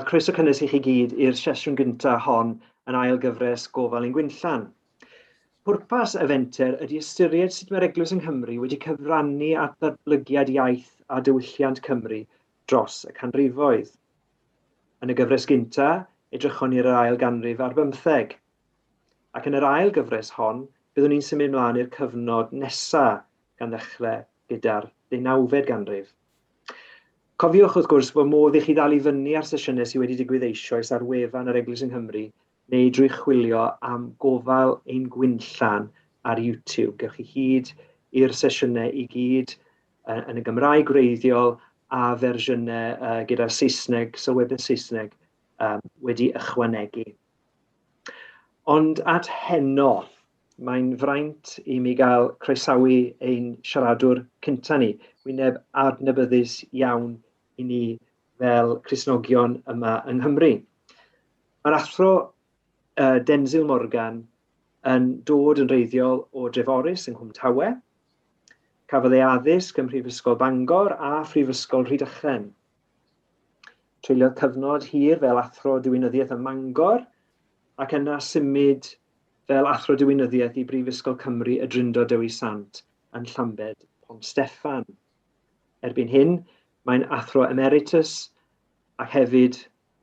Wel, croeso cynnes i chi gyd i'r sesiwn gyntaf hon yn ail gyfres Gofal ein Gwinllan. Pwrpas y fenter ydy ystyried sut mae'r Eglwys yng Nghymru wedi cyfrannu at ddatblygiad iaith a diwylliant Cymru dros y canrifoedd. Yn y gyfres gyntaf, edrychon ni ar yr ail ganrif ar bymtheg. Ac yn yr ail gyfres hon, byddwn ni'n symud mlaen i'r cyfnod nesaf gan ddechrau gyda'r ddeunawfed ganrif. Cofiwch, wrth gwrs, bod modd i chi ddal i fyny ar sesiynau sydd wedi digwydd eisoes ar wefan yr Eglwys yng Nghymru neu drwy chwilio am Gofal Ein Gwinllan ar YouTube. Gewch chi hyd i'r sesiynau i gyd yn y Gymraeg gwreiddiol a fersiynau gyda'r Saesneg, sylwebydd Saesneg wedi ychwanegu. Ond at heno, mae'n fraint i mi gael croesawu ein siaradwr cynta ni, wyneb adnabyddus iawn i ni fel Cristnogion yma yng Nghymru. Mae'r athro uh, Denzil Morgan yn dod yn reiddiol o Dreforys yng Nghwm Tawe. Cafodd ei addysg ym Mhrifysgol Bangor a Phrifysgol Rhydychen. Treuliodd cyfnod hir fel athro diwinyddiaeth ym Mangor ac yna symud fel Athro Diwinyddiaeth i Brifysgol Cymru y Drindod Dewi Sant yn Llambed, Pont Steffan. Erbyn hyn, mae'n Athro Emeritus ac hefyd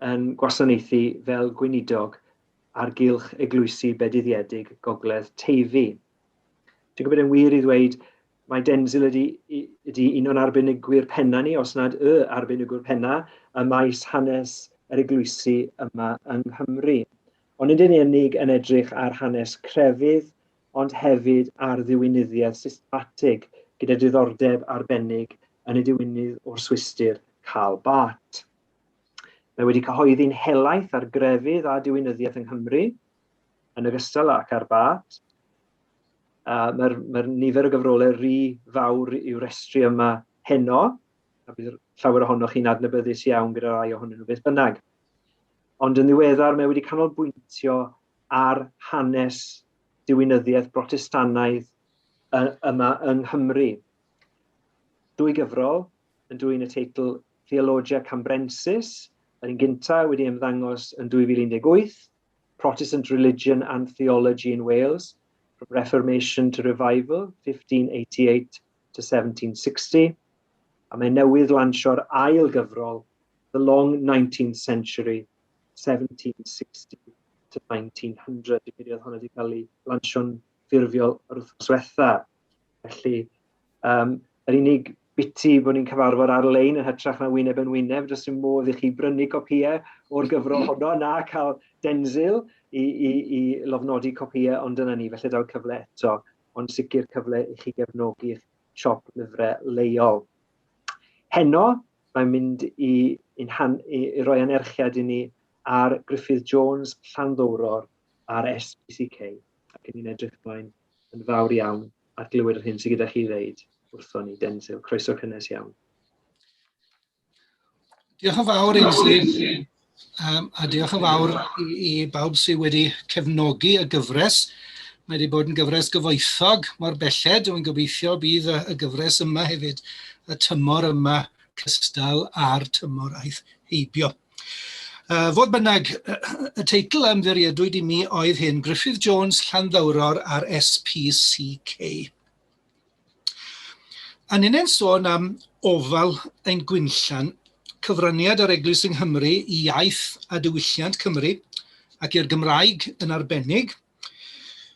yn gwasanaethu fel gweinidog ar gylch eglwysi bedyddiedig Gogledd Teifi. Dwi'n gwybod yn wir i ddweud mae Denzil ydy, ydy un o'n arbenigwyr penna ni, os nad y arbenigwr penna, y maes hanes yr eglwysi yma yng Nghymru. Ond nid yn unig yn edrych ar hanes crefydd, ond hefyd ar ddiwinyddiaeth systematig, gyda diddordeb arbennig yn y diwinydd o'r Swistir, Karl Barth. Mae wedi cyhoeddi'n helaeth ar grefydd a diwinyddiaeth yng Nghymru, yn ogystal ac ar Barth. Uh, Mae'r mae nifer o gyfrolau rhy fawr i'w restru yma heno, a bydd llawer ohonoch chi'n adnabyddus iawn gyda rai ohonyn nhw beth bynnag. Ond yn ddiweddar mae wedi canolbwyntio ar hanes diwinyddiaeth Brotestannaidd yma yng Nghymru. Dwy gyfrol yn dwyn y teitl Theologia Cambrensis, yr un gyntaf wedi ymddangos yn 2018, Protestant Religion and Theology in Wales, From Reformation to Revival, 1588 to 1760, a mae newydd lansio'r ail gyfrol, The Long 19th Century, 1760 to 1900. Dwi'n credu oedd hwnna wedi cael ei lansio'n ffurfiol yr wythnos diwetha. Felly, um, yr unig biti bod ni'n cyfarfod ar-lein yn hytrach na wyneb yn wyneb, does dim modd i chi brynu copïau o'r gyfrol honno na cael Denzil i, i, i lofnodi copïau, ond dyna ni, felly daw'r cyfle eto, ond sicr cyfle i chi gefnogi'ch siop lyfrau leol. Heno, mae'n mynd i, i'n han, i, i roi anerchiad i ni ar Gruffydd Jones, Llanddowror a'r SPCK, ac ni'n edrych ymlaen yn fawr iawn at glywed yr hyn sydd gyda chi i ddeud wrthon ni, Denzil. Croeso cynnes iawn. Diolch yn fawr, Ainsley. Um, a diolch yn fawr i, i bawb sydd wedi cefnogi y gyfres. Mae wedi bod yn gyfres gyfoethog mor belled. Dwi'n gobeithio bydd y, y gyfres yma hefyd, y tymor yma cystal â'r tymor aeth heibio. Uh, fodd bynnag, y teitl a ymddiriedwyd i mi oedd hyn, Gruffydd Jones Llanddowror a'r SPCK. A ninnau'n sôn am ofal ein gwinllan, cyfraniad yr Eglwys yng Nghymru i iaith a diwylliant Cymru, ac i'r Gymraeg yn arbennig,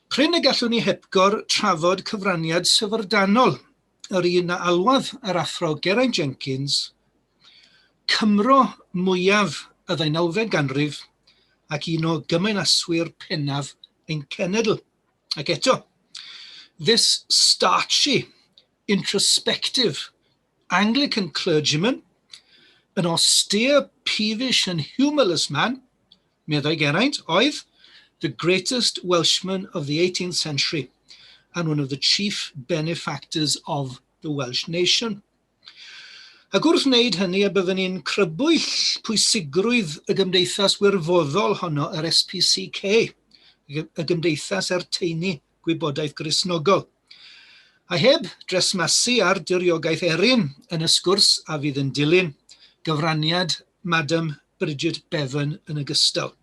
prin y gallwn ni hepgor trafod cyfraniad syfrdanol yr un a alwodd yr Athro Geraint Jenkins Cymro mwyaf y ddeunawfed ganrif ac un o gymwynaswyr pennaf ein cenedl. Ac eto, this starchy, introspective Anglican clergyman, an austere, peevish and humourless man, meddai Geraint, oedd the greatest Welshman of the 18th century and one of the chief benefactors of the Welsh nation. Ac wrth wneud hynny, a byddwn ni'n crybwyll pwysigrwydd y gymdeithas wirfoddol honno, yr SPCK, y Gymdeithas er Teini Gwybodaeth Gristnogol. A heb dresmasu ar diriogaeth Erin yn y sgwrs a fydd yn dilyn, gyfraniad Madam Bridget Bevan yn ogystal.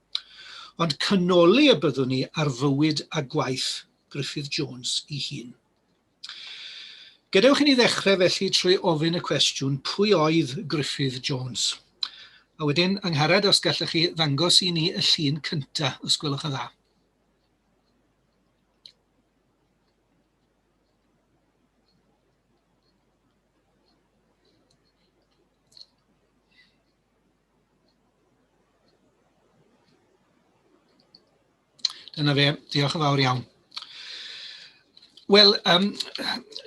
Ond canoli y byddwn ni ar fywyd a gwaith Griffith Jones ei hun. Gadewch i ni ddechrau felly trwy ofyn y cwestiwn, pwy oedd Griffith Jones? A wedyn, Angharad, os gallech chi ddangos i ni y llun cyntaf, os gwelwch yn dda. Dyna fe, diolch yn fawr iawn. Wel, um,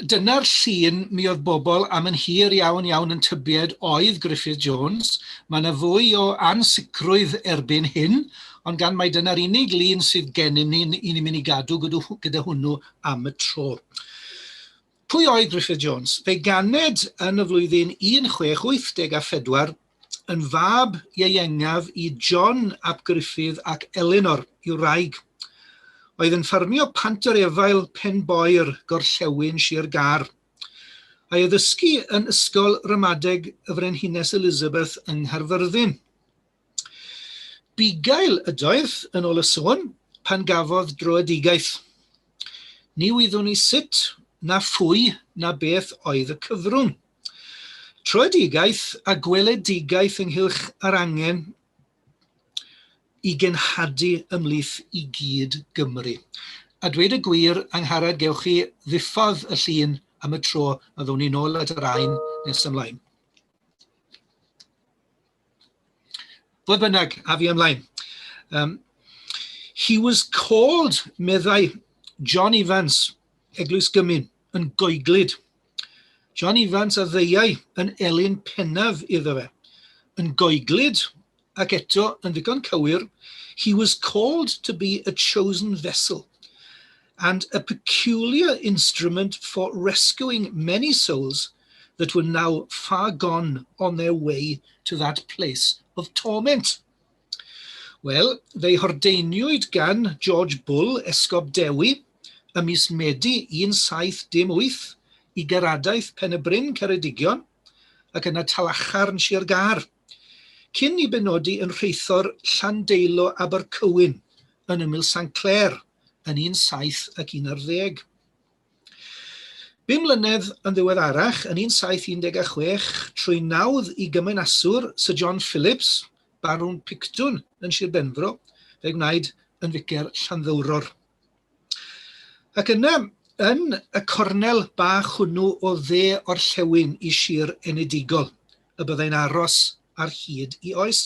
dyna'r llun mi oedd bobl am yn hir iawn iawn yn tybied oedd Griffith Jones. Mae yna fwy o ansicrwydd erbyn hyn, ond gan mai dyna'r unig lun sydd gennym ni, i ni'n mynd i gadw gyda, gyda hwnnw am y tro. Pwy oedd Griffith Jones? Fe ganed yn y flwyddyn 1684 yn fab ieuengaf i John ap Gruffydd ac Eleanor, i'w wraig, oedd yn ffarmio Pant yr Efail, Pen-boer, gorllewin Sir Gâr. A'i addysgu yn Ysgol Ramadeg y Frenhines Elizabeth yng Nghaerfyrddin. Bugail ydoedd, yn ôl y sôn, pan gafodd dröedigaeth. Ni wyddwn i sut, na phwy, na beth oedd y cyfrwng. Tröedigaeth a gweledigaeth ynghylch yr angen i genhadu ymhlith i gyd Gymru. A dweud y gwir, Angharad, gewch chi ddiffodd y llun am y tro a ddown ni nôl at yr ain nes ymlaen. Fodd bynnag, a fi ymlaen. Um, he was called, meddai John Evans, Eglwys Gymun, yn goeglyd. John Evans a ddeuai yn elyn pennaf iddo fe. Yn goeglyd, ac eto yn ddigon cywir, he was called to be a chosen vessel and a peculiar instrument for rescuing many souls that were now far gone on their way to that place of torment. Wel, fe'i hordeiniwyd gan George Bull, Esgob Dewi, ym mis Medi 1718 i Garadaeth Pen y Bryn, Ceredigion, ac yna Talacharn, Sir Gâr, cyn i benodi yn rheithor Llandeilo Abercywyn yn ymyl Sanclêr yn 1711. Bum mlynedd yn ddiweddarach, yn 1716, trwy nawdd i gymwynaswr Sir John Phillips, Barwn Pictwn yn Sir Benfro, fe'i gwnaed yn ficer Llanddowror. Ac yna, yn y cornel bach hwnnw o dde orllewin i sir enedigol, y byddai'n aros ar hyd i oes.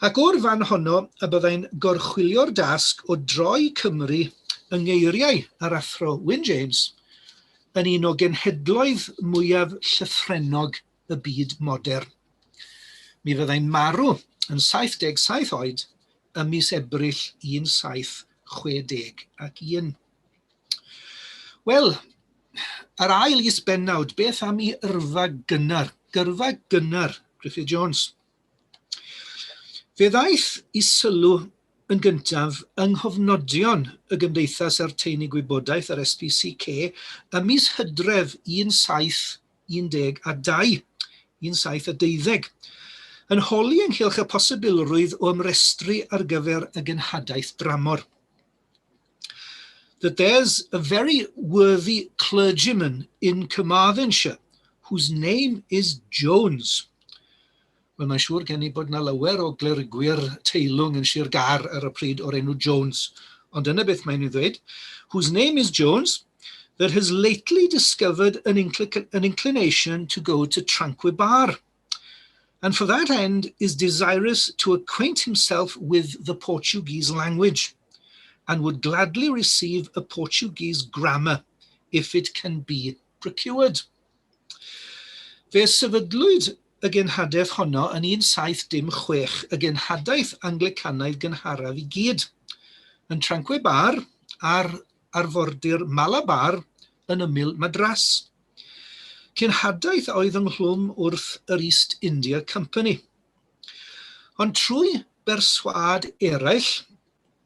Ac o'r fan honno y byddai'n gorchwylio'r dasg o droi Cymru yng ngeiriau yr Athro Wyn James yn un o genhedloedd mwyaf llythrennog y byd modern. Mi fyddai'n marw yn 77 oed ym mis Ebrill 1761. Wel, yr ail is-bennawd, beth am i yrfa gynnar, gyrfa gynnar Griffith Jones? Fe ddaeth i sylw yn gyntaf yng nghofnodion y Gymdeithas a'r Teini Gwybodaeth, yr SPCK, ym mis Hydref 1712, 1712, yn holi ynghylch y posibilrwydd o ymrestru ar gyfer y genhadaeth dramor. That there's a very worthy clergyman in Carmarthenshire whose name is Jones. Wel, mae'n siŵr gen i bod yna lawer o glerigwyr teilwng yn Sir Gâr ar y pryd o'r enw Jones. Ond dyna beth mae'n ei ddweud. Whose name is Jones, that has lately discovered an, incl an inclination to go to Tranquebar, and for that end is desirous to acquaint himself with the Portuguese language, and would gladly receive a Portuguese grammar if it can be procured. Fe sefydlwyd y genhadaeth honno yn 1716, y genhadaeth Anglicanaidd gynharaf i gyd, yn Tranquebar ar arfordir Malabar yn ymyl Madras. Cenhadaeth a oedd ynghlwm wrth yr East India Company. Ond trwy berswâd eraill,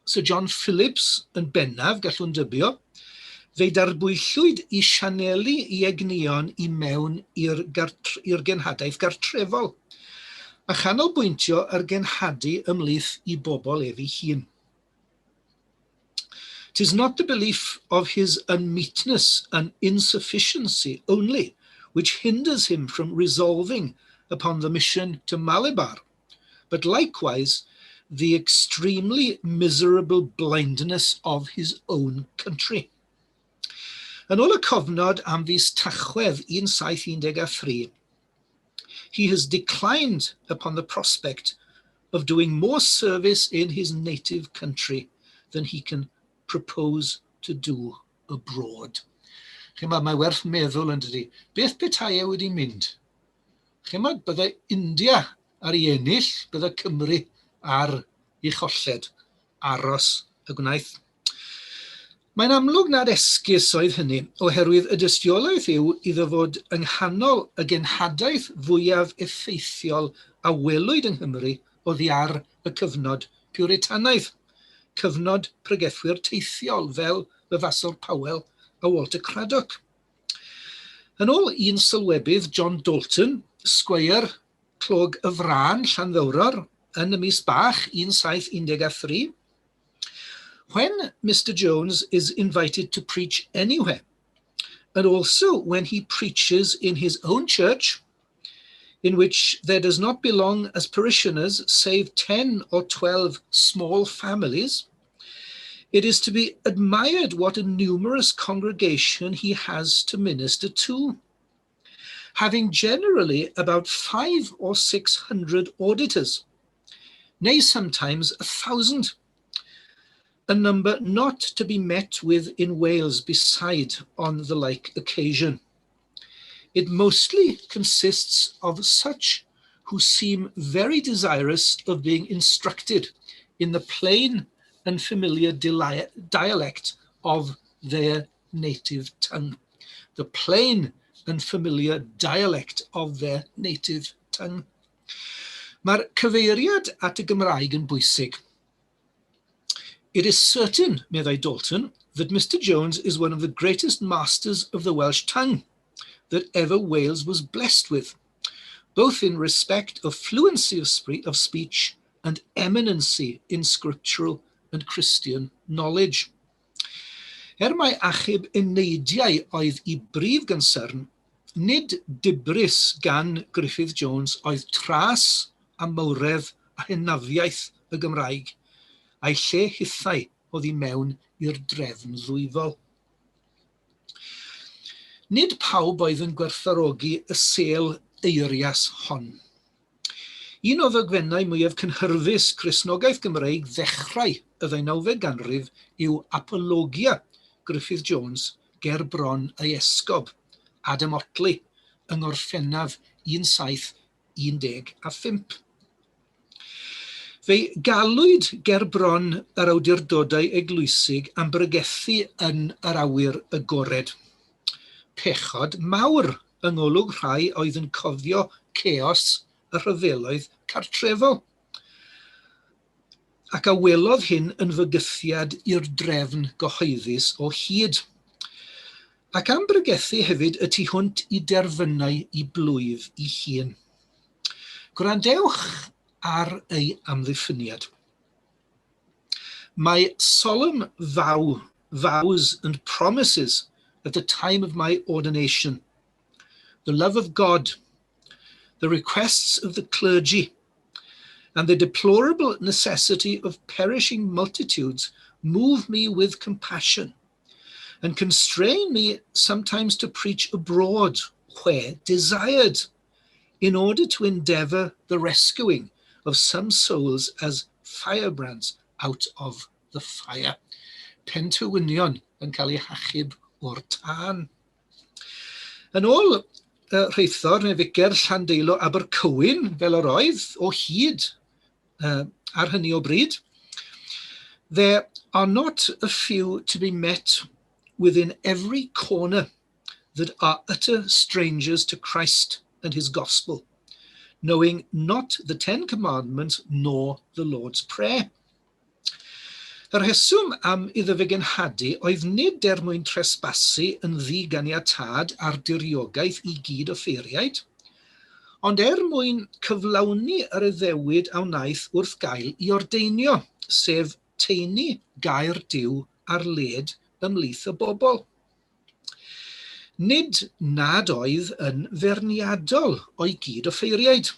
Sir John Phillips yn bennaf, gallwn dybio, fe'i darbwyllwyd i sianelu i egnïon i mewn i'r genhadaeth gartrefol. a chanolbwyntio ar genhadu ymhlith i bobl ef ei hun. Tis not the belief of his unmeetness and insufficiency only which hinders him from resolving upon the mission to Malabar, but likewise the extremely miserable blindness of his own country. Yn ôl y cofnod am fis Tachwedd 1713, he has declined upon the prospect of doing more service in his native country than he can propose to do abroad. Chimod, mae werth meddwl yn dydi. Beth petai e wedi mynd? Chimod, byddai India ar ei ennill, byddai Cymru ar ei cholled. Aros y gwnaeth. Mae'n amlwg nad esgus oedd hynny, oherwydd y dystiolaeth yw iddo fod yng nghanol y genhadaeth fwyaf effeithiol a welwyd yng Nghymru oddi ar y cyfnod Piwritanaidd, cyfnod pregethwyr teithiol fel Levassor Powell a Walter Cradock. Yn ôl un sylwebydd, John Dalton, sgweier Clog y Frân, Llanddowror, yn y mis bach 1713, When Mr Jones is invited to preach anywhere, and also when he preaches in his own church, in which there does not belong as parishioners save 10 or 12 small families, it is to be admired what a numerous congregation he has to minister to, having generally about 5 or 600 auditors, nay sometimes 1,000, a number not to be met with in Wales beside on the like occasion. It mostly consists of such who seem very desirous of being instructed in the plain and familiar dialect of their native tongue. The plain and familiar dialect of their native tongue. Mae'r cyfeiriad at y Gymraeg yn bwysig. It is certain, meddai Dalton, that Mr Jones is one of the greatest masters of the Welsh tongue that ever Wales was blessed with, both in respect of fluency of speech and eminency in scriptural and Christian knowledge. Er mai achub eneidiau oedd i brif gynsyrn, nid dibris gan Griffith Jones oedd tras a mawredd a hynafiaeth y Gymraeg, a'i lle hithau oddi mewn i'r drefn ddwyfol. Nid pawb oedd yn gwerthfawrogi y sêl eirias hon. Un o ddogfennau mwyaf cynhyrfus Cristnogaeth Gymreig ddechrau y ddeunawfed ganrif yw Apologia Griffith Jones ger bron ei esgob, Adam Otley, yng Ngorffennaf 1715. Fe'i galwyd ger bron yr awdurdodau eglwysig am bregethu yn yr awyr agored. Pechod mawr yng ngolwg rhai oedd yn cofio chaos y rhyfeloedd cartrefol, ac a welodd hyn yn fygythiad i'r drefn gyhoeddus o hyd. Ac am bregethu hefyd y tu hwnt i derfynau i blwyf i hun. Gwrandewch ar ei amddiffyniad. My solemn vow, vows and promises at the time of my ordination, the love of God, the requests of the clergy, and the deplorable necessity of perishing multitudes move me with compassion and constrain me sometimes to preach abroad where desired, in order to endeavour the rescuing of some souls as firebrands out of the fire. Pentywynion yn cael eu hachub o'r tân. Yn ôl uh, rheithor neu ficer Llandeilo Abercywyn, fel yr oedd o hyd uh, ar hynny o bryd, there are not a few to be met within every corner that are utter strangers to Christ and his gospel, knowing not the Ten Commandments nor the Lord's Prayer. Y rheswm am iddo fe genhadu oedd nid er mwyn tresbasu yn ddiganiatâd ar diriogaeth i gyd offeiriaid, Ond er mwyn cyflawni yr addewid a wnaeth wrth gael i ordeinio, sef taenu gair Duw ar led ymhlith y bobl. Nid nad oedd yn feirniadol o'i gyd-offeiriaid.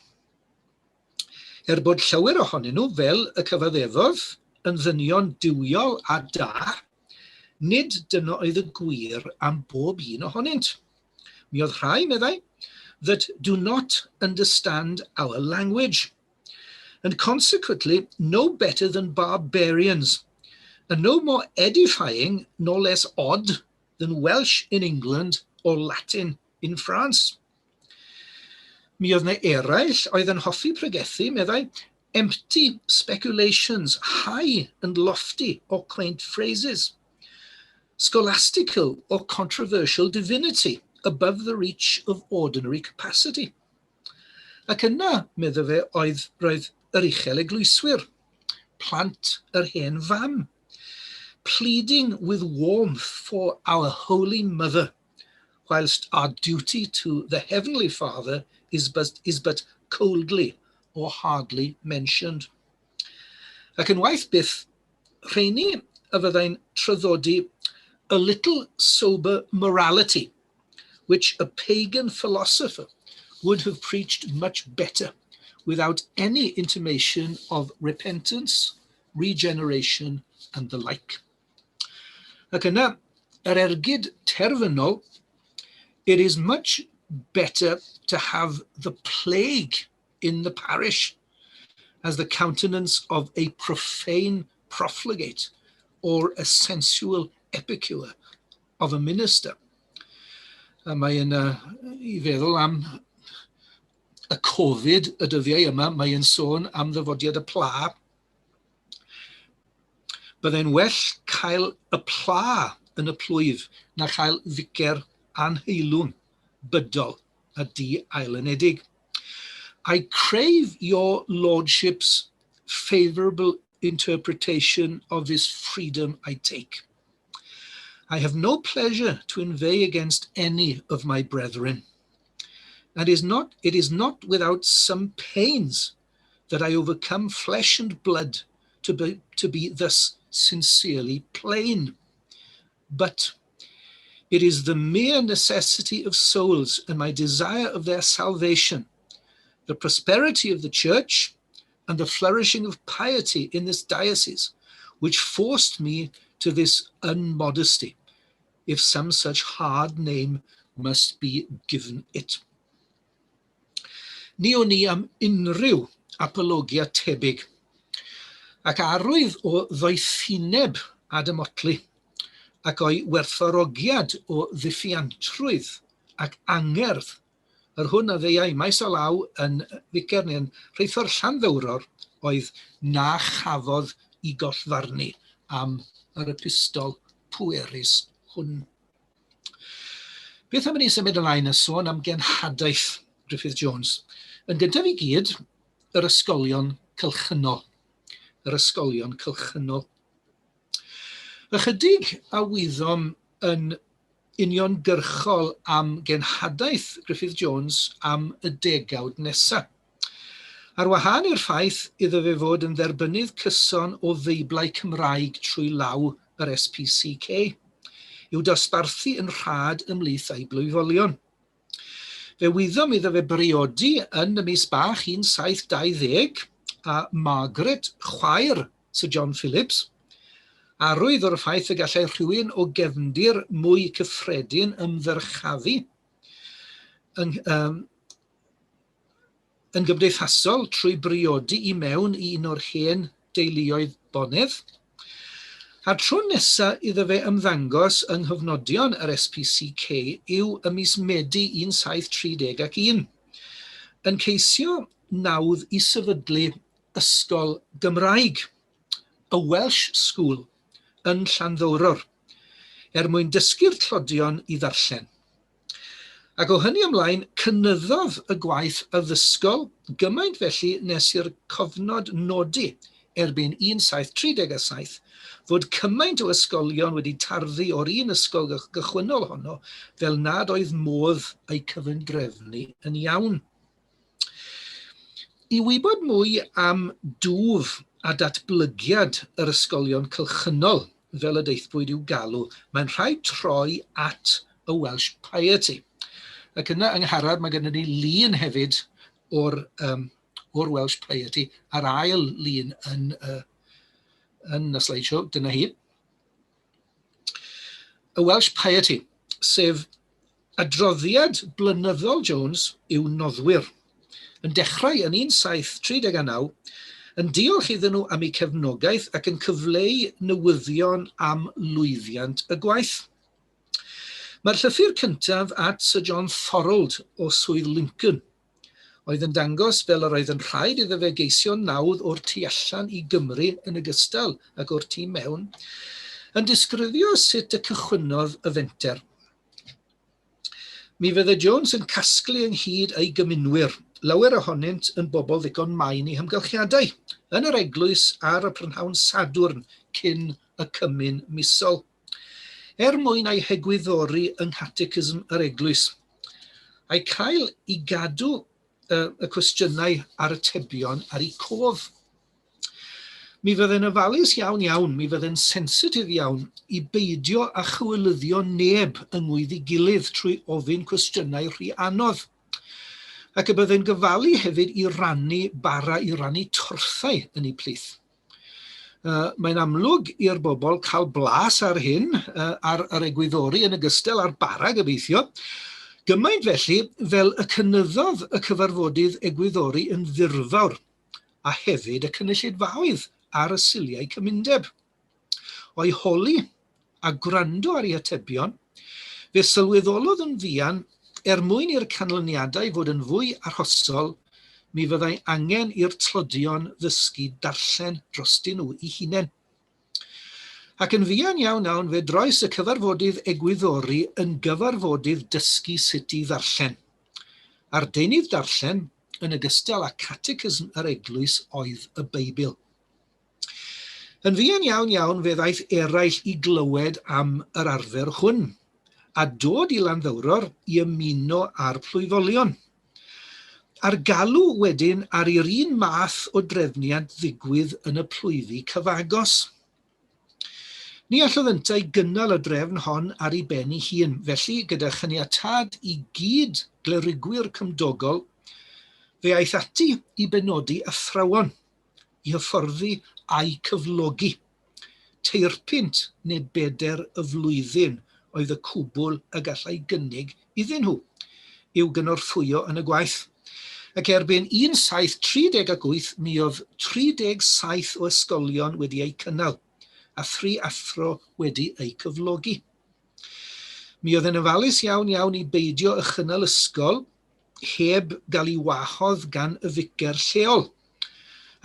Er bod llawer ohonyn nhw, fel y cyfaddefodd, yn ddynion duwiol a da, nid dyna oedd y gwir am bob un ohonynt. Mi oedd rhai, meddai, that do not understand our language, and consequently no better than barbarians, and no more edifying nor less odd than Welsh in England or Latin in France. Mi oedd 'na eraill oedd yn hoffi pregethu, meddai, empty speculations, high and lofty or quaint phrases, scholastical or controversial divinity above the reach of ordinary capacity. Ac yna, medda fe, oedd roedd yr uchel eglwyswyr, plant yr hen fam, pleading with warmth for our holy mother, whilst our duty to the heavenly Father is but, is but coldly or hardly mentioned. Ac yn waith byth, rheini a fyddai'n traddodi a little sober morality, which a pagan philosopher would have preached much better without any intimation of repentance, regeneration and the like. Ac yna, yr ergyd terfynol, it is much better to have the plague in the parish as the countenance of a profane profligate or a sensual epicure of a minister. A mae yna i feddwl am y Covid y dyddiau yma, mae yn sôn am ddyfodiad y pla. Byddai'n well cael y pla yn y plwyf na chael ficer anheilwng, bydol a di-ailanedig. I crave your lordship's favourable interpretation of this freedom I take. I have no pleasure to inveigh against any of my brethren, and is not, it is not without some pains that I overcome flesh and blood to be, to be thus sincerely plain. But it is the mere necessity of souls and my desire of their salvation, the prosperity of the church, and the flourishing of piety in this diocese, which forced me to this unmodesty, if some such hard name must be given it. Ni wn i am unrhyw apologia tebyg, ac arwydd o ddoethineb Adam Otley ac o'i werthfawrogiad o ddiffuantrwydd ac angerdd yr hwn a ddeuai maes o law yn ficer neu'n rheithor Llanddowror oedd na chafodd i gollfarnu am yr epistol pwerus hwn. Beth am i ni symud ymlaen a sôn am genhadaeth Griffith Jones? Yn gyntaf i gyd, yr ysgolion cylchynol. Yr ysgolion cylchynol. Ychydig a wyddom yn uniongyrchol am genhadaeth Griffith Jones am y degawd nesaf. Ar wahân i'r ffaith iddo fe fod yn dderbynnydd cyson o Feiblau Cymraeg trwy law yr SPCK, i'w dosbarthu yn rhad ymhlith ei blwyfolion. Fe wyddom iddo fe briodi yn y mis bach 1720 â Margaret, chwaer Sir John Phillips, arwydd o'r ffaith y gallai rhywun o gefndir mwy cyffredin ymddyrchafu yng, um, yn gymdeithasol trwy briodi i mewn i un o'r hen deuluoedd bonedd. A'r tro nesa iddo fe ymddangos yng nghyfnodion yr SPCK yw ym mis Medi 1730 ac un, yn ceisio nawdd i sefydlu ysgol Gymraeg, y Welsh School, yn Llanddowror, er mwyn dysgu'r tlodion i ddarllen. Ac o hynny ymlaen, cynyddodd y gwaith addysgol gymaint felly nes i'r cofnod nodi erbyn 1737 fod cymaint o ysgolion wedi tarddu o'r un ysgol gychwynnol honno fel nad oedd modd eu cyfundrefnu yn iawn. I wybod mwy am dwf a datblygiad yr ysgolion cylchynol, fel y daethpwyd i'w galw, mae'n rhaid troi at y Welsh Piety. Ac yna yng Ngharad mae gennym ni lun hefyd o'r, um, o'r Welsh Piety, a'r ail lun yn, uh, yn y slideshow, dyna hi. Y Welsh Piety, sef Adroddiad blynyddol Jones i'w noddwyr, yn dechrau yn 1739, yn diolch iddyn nhw am eu cefnogaeth ac yn cyfleu newyddion am lwyddiant y gwaith. Mae'r llythyr cyntaf at Sir John Thorold o Swydd Lincoln, oedd yn dangos fel yr oedd yn rhaid iddo fe geisio nawdd o'r tu allan i Gymru yn ogystal ag o'r tu mewn, yn disgrifio sut y cychwynnodd y fenter. Mi fydde Jones yn casglu ynghyd ei gymunwyr, lawer ohonynt yn bobl ddigon main eu hamgylchiadau, yn yr eglwys ar y prynhawn Sadwrn cyn y cymun misol. Er mwyn ei hegwyddori yng Nghatecism yr Eglwys, a'i cael i gadw y, y cwestiynau a'r atebion ar eu cof. Mi fydde'n ofalus iawn iawn, mi fydde'n sensitif iawn i beidio â chywilyddio neb yng ngwydd ei gilydd trwy ofyn cwestiynau rhy anodd. Ac y bydde'n gofalu hefyd i rannu bara, i rannu torthau yn eu plith. Uh, mae'n amlwg i'r bobl cael blas ar hyn, uh, ar yr egwyddori yn ogystal â'r bara gobeithio. Gymaint felly fel y cynyddodd y cyfarfodydd egwyddori yn ddirfawr, a hefyd y cynulleidfaoedd ar y Suliau Cymundeb. O'i holi a gwrando ar ei atebion, fe sylweddolodd yn fuan, er mwyn i'r canlyniadau fod yn fwy arhosol, mi fyddai angen i'r tlodion ddysgu darllen drostyn nhw eu hunain. Ac yn fuan iawn iawn fe droes y cyfarfodydd egwyddori yn gyfarfodydd dysgu sut i ddarllen. A'r deunydd darllen, yn ogystal â Catecism yr Eglwys, oedd y Beibl. Yn fuan iawn iawn fe ddaeth eraill i glywed am yr arfer hwn, a dod i Landdowror i ymuno â'r plwyfolion. A'r galw wedyn ar i'r un math o drefniant ddigwydd yn y plwyfi cyfagos. Ni allodd yntau gynnal y drefn hon ar ei ben ei hun, felly gyda chaniatâd i gyd glerigwyr cymdogol, fe aeth ati i benodi athrawon i hyfforddi a'u cyflogi. Teirpunt neu bedair y flwyddyn oedd y cwbl y gallai gynnig iddyn nhw i'w gynorthwyo yn y gwaith. Ac erbyn 1738 mi oedd 37 o ysgolion wedi eu cynnal, a thri athro wedi eu cyflogi. Mi oedd yn ofalus iawn iawn i beidio â chynnal ysgol heb gael ei wahodd gan y ficer lleol,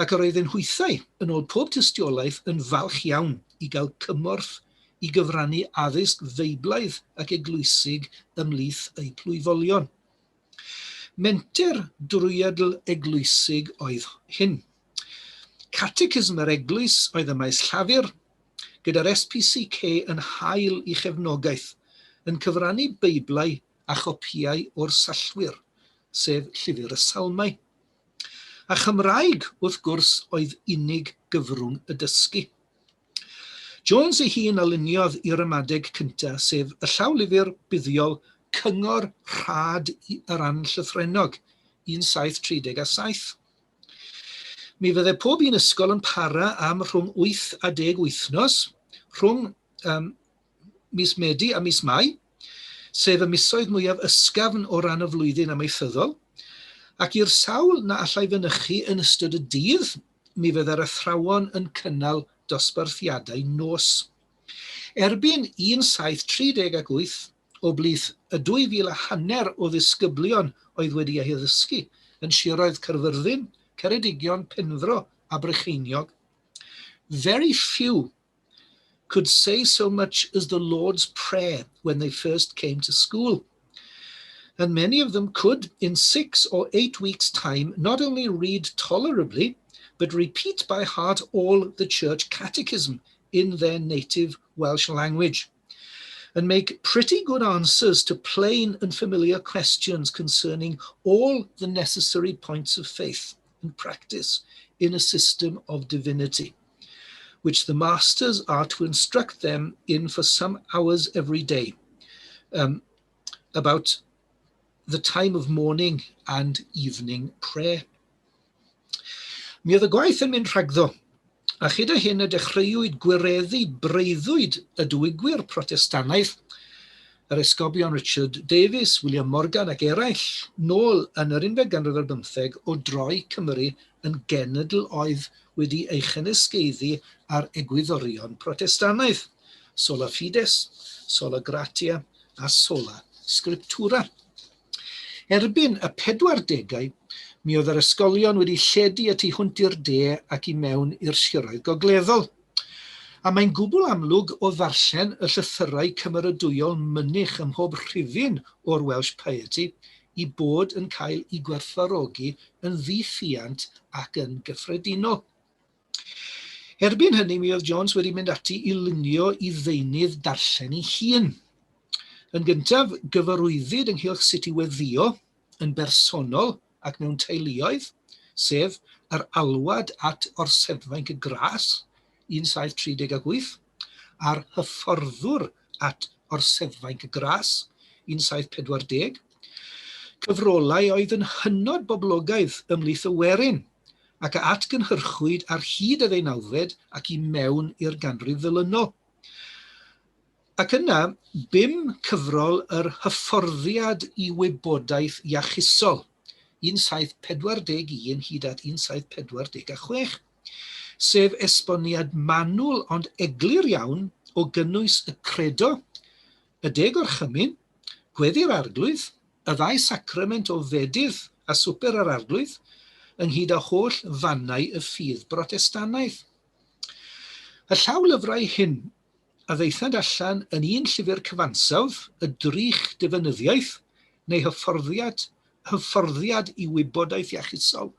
ac yr oedden hwythau, yn ôl pob tystiolaeth, yn falch iawn i gael cymorth i gyfrannu addysg Feiblaidd ac eglwysig ymhlith eu plwyfolion. Menter drwyadl eglwysig oedd hyn. Catecism yr Eglwys oedd y maes llafur, gyda'r SPCK yn hael i chefnogaeth, yn cyfrannu Beiblau a chopïau o'r Sallwyr, sef Llyfr y Salmau. A Chymraeg, wrth gwrs, oedd unig gyfrwng y dysgu. Jones ei hun a luniodd i ramadeg cyntaf, sef y llawlyfr buddiol Cyngor Rhad yr Anllythrennog, 1737. Mi fydde pob un ysgol yn para am rhwng 8 a 10 wythnos, rhwng um, mis Medi a mis Mai, sef y misoedd mwyaf ysgafn o ran y flwyddyn amaethyddol, ac i'r sawl na allai fynychu yn ystod y dydd, mi fydde'r athrawon yn cynnal dosbarthiadau nos. Erbyn 1738, o blith y 2,000 a hanner o ddisgyblion oedd wedi eu haddysgu yn siroedd Caerfyrddin, Ceredigion, Penfro a Brycheiniog, very few could say so much as the Lord's Prayer when they first came to school. And many of them could, in 6 or 8 weeks' time, not only read tolerably, but repeat by heart all the church catechism in their native Welsh language, and make pretty good answers to plain and familiar questions concerning all the necessary points of faith. and practice in a system of divinity, which the masters are to instruct them in for some hours every day, about the time of morning and evening prayer. Mi oedd y gwaith yn mynd rhagddo, a chyda hyn y dechreuwyd gwireddu breuddwyd y diwygwyr Protestannaidd, yr esgobion Richard Davies, William Morgan ac eraill, nôl yn yr unfed ganrif ar bymtheg o droi Cymru yn genedl oedd wedi ei chynysgaeddu ar egwyddorion Protestannaidd, sola fides, sola gratia a sola scriptura. Erbyn y pedwardegau, mi oedd yr ysgolion wedi lledu y tu hwnt i'r de ac i mewn i'r siroedd gogleddol. A mae'n gwbl amlwg o ddarllen y llythyrau cymeradwyol mynych ym mhob rhifyn o'r Welsh Piety i bod yn cael eu gwerthfawrogi yn ddi-ffiant ac yn gyffredinol. Erbyn hynny mi oedd Jones wedi mynd ati i lunio i ddeunydd darllen ei hun. Yn gyntaf, gyfarwyddyd ynghylch sut i weddïo yn bersonol ac mewn teuluoedd, sef yr alwad at Orseddfainc y Gras, 1738, a'r hyfforddwr at Orseddfainc y Gras, 1740, cyfrolau oedd yn hynod boblogaidd ymhlith y werin, ac a atgynhyrchwyd ar hyd y ddeunawfed ac i mewn i'r ganrif ddilynol. Ac yna, bum cyfrol yr Hyfforddiad i Wybodaeth Iachusol, 1741 hyd at 1746, sef esboniad manwl ond eglur iawn o gynnwys y Credo, y Deg Orchymyn, Gweddi'r Arglwydd, y ddau sacrament o Fedydd a Swper yr Arglwydd, ynghyd â holl fannau y ffydd Brotestannaidd. Y llawlyfrau hyn, a ddaethant allan yn un llyfr cyfansawdd, y Drych Difynyddiaeth, neu Hyfforddiad, Hyfforddiad i Wybodaeth Iachusol,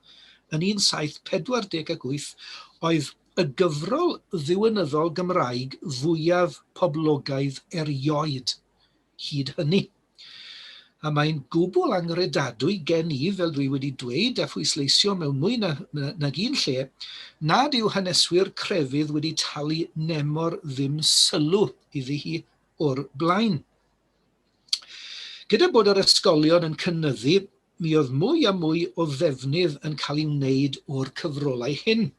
yn 1748, oedd y gyfrol ddiwinyddol Gymraeg fwyaf poblogaidd erioed hyd hynny. A mae'n gwbl anghredadwy gen i, fel dwi wedi dweud a phwysleisio mewn mwy na, na, nag un lle, nad yw haneswyr crefydd wedi talu nemor ddim sylw iddi hi o'r blaen. Gyda bod yr ysgolion yn cynyddu, mi oedd mwy a mwy o ddefnydd yn cael ei wneud o'r cyfrolau hyn.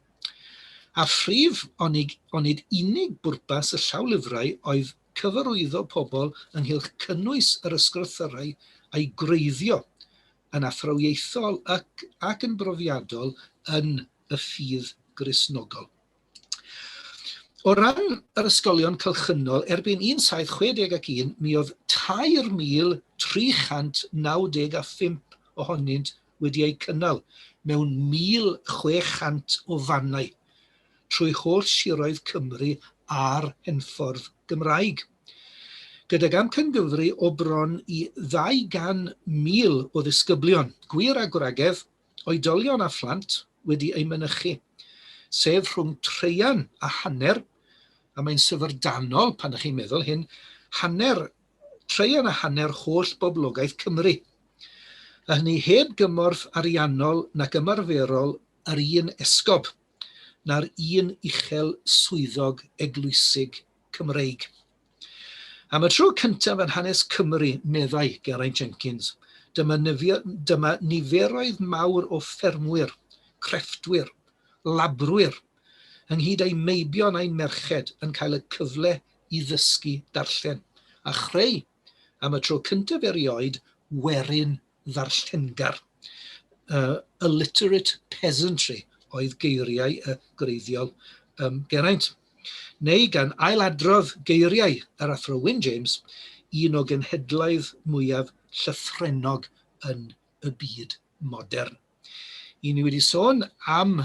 A phrif, onid, onid unig bwrpas y llawlyfrau oedd cyfarwyddo pobl ynghylch cynnwys yr ysgrythyrau a'i gwreiddio yn athrawiaethol ac, ac yn brofiadol yn y ffydd Gristnogol. O ran yr ysgolion cylchynol, erbyn 1761 mi oedd 3,395 ohonynt wedi eu cynnal mewn 1,600 o fannau trwy holl siroedd Cymru a'r Henffordd Gymraeg, gydag amcangyfri o bron i 200,000 o ddisgyblion, gwŷr a gwragedd, oedolion a phlant, wedi eu mynychu, sef rhwng traean a hanner, a mae'n syfrdanol pan ydych chi'n meddwl hyn, hanner, traean a hanner holl boblogaeth Cymru. A hynny heb gymorth ariannol nac ymarferol yr un esgob, na'r un uchel swyddog eglwysig Cymreig. Am y tro cyntaf yn hanes Cymru, meddai Geraint Jenkins, dyma, dyma niferoedd mawr o ffermwyr, crefftwyr, labrwyr, ynghyd â'u meibion a'u merched yn cael y cyfle i ddysgu darllen, a chreu, am y tro cyntaf erioed, werin ddarllengar. A literate peasantry oedd geiriau y gwreiddiol Geraint. Neu gan ailadrodd geiriau yr Athro Wyn James, un o genhedlaeth mwyaf llythrennog yn y byd modern. I ni wedi sôn am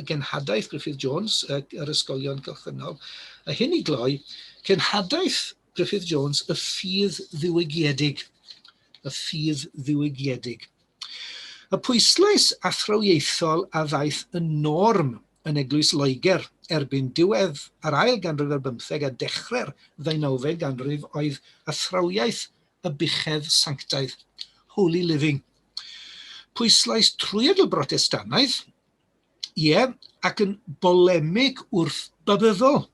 genhadaeth Griffith Jones, yr ysgolion cylchynol, a hyn i gloi, cenhadaeth Griffith Jones, y ffydd ddiwygiedig. Y ffydd ddiwygiedig. Y pwyslais athrawiaethol a ddaeth yn norm yn Eglwys Loegr erbyn diwedd yr ail ganrif ar bymtheg a dechrau'r ddeunawfed ganrif oedd athrawiaeth y buchedd sanctaidd, holy living. Pwyslais trwyadl Brotestannaidd. Ie, ac yn bolemig wrth babyddol,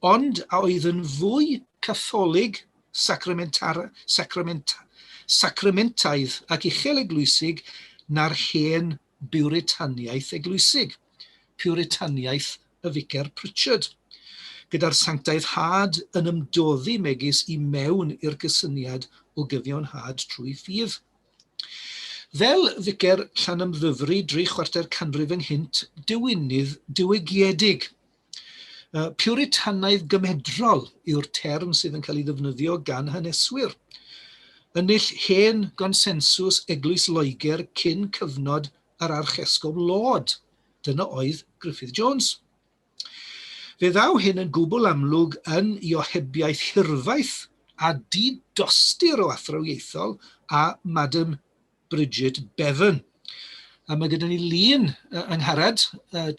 ond a oedd yn fwy Catholig sacramentar, sacrament, sacramentaidd ac uchel eglwysig na'r hen Biwritaniaeth eglwysig, Piwritaniaeth y Ficer Pritchard, gyda'r sanctaiddhad yn ymdoddi megis i mewn i'r cysyniad o gyfiawnhad trwy ffydd. Fel ficer Llanymddyfri dri chwarter canrif ynghynt, diwinydd diwygiedig. Piwritanaidd gymedrol yw'r term sydd yn cael ei ddefnyddio gan haneswyr. Yn null hen gonsensws Eglwys Loegr cyn cyfnod yr Archesgob Laud, dyna oedd Griffith Jones. Fe ddaw hyn yn gwbl amlwg yn i ohebiaeth hirfaith a di-dostur o athrawiaethol a Madam Bridget Bevan. A mae gyda ni lun yng Ngharad,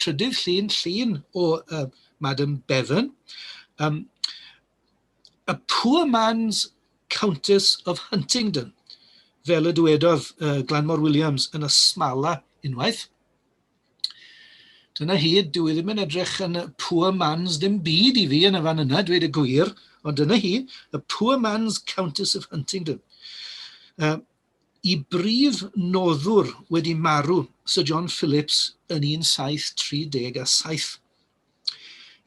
trydydd llun, llun o Madam Bevan. A poor man's Countess of Huntingdon, fel y dywedodd Glanmor Williams yn y Smala unwaith. Dyna hi, dyw e ddim yn edrych yn poor man's dim byd i fi yn y fan yna, dweud y gwir, ond dyna hi, y poor man's Countess of Huntingdon. I brif noddwr wedi marw Sir John Phillips yn 1737.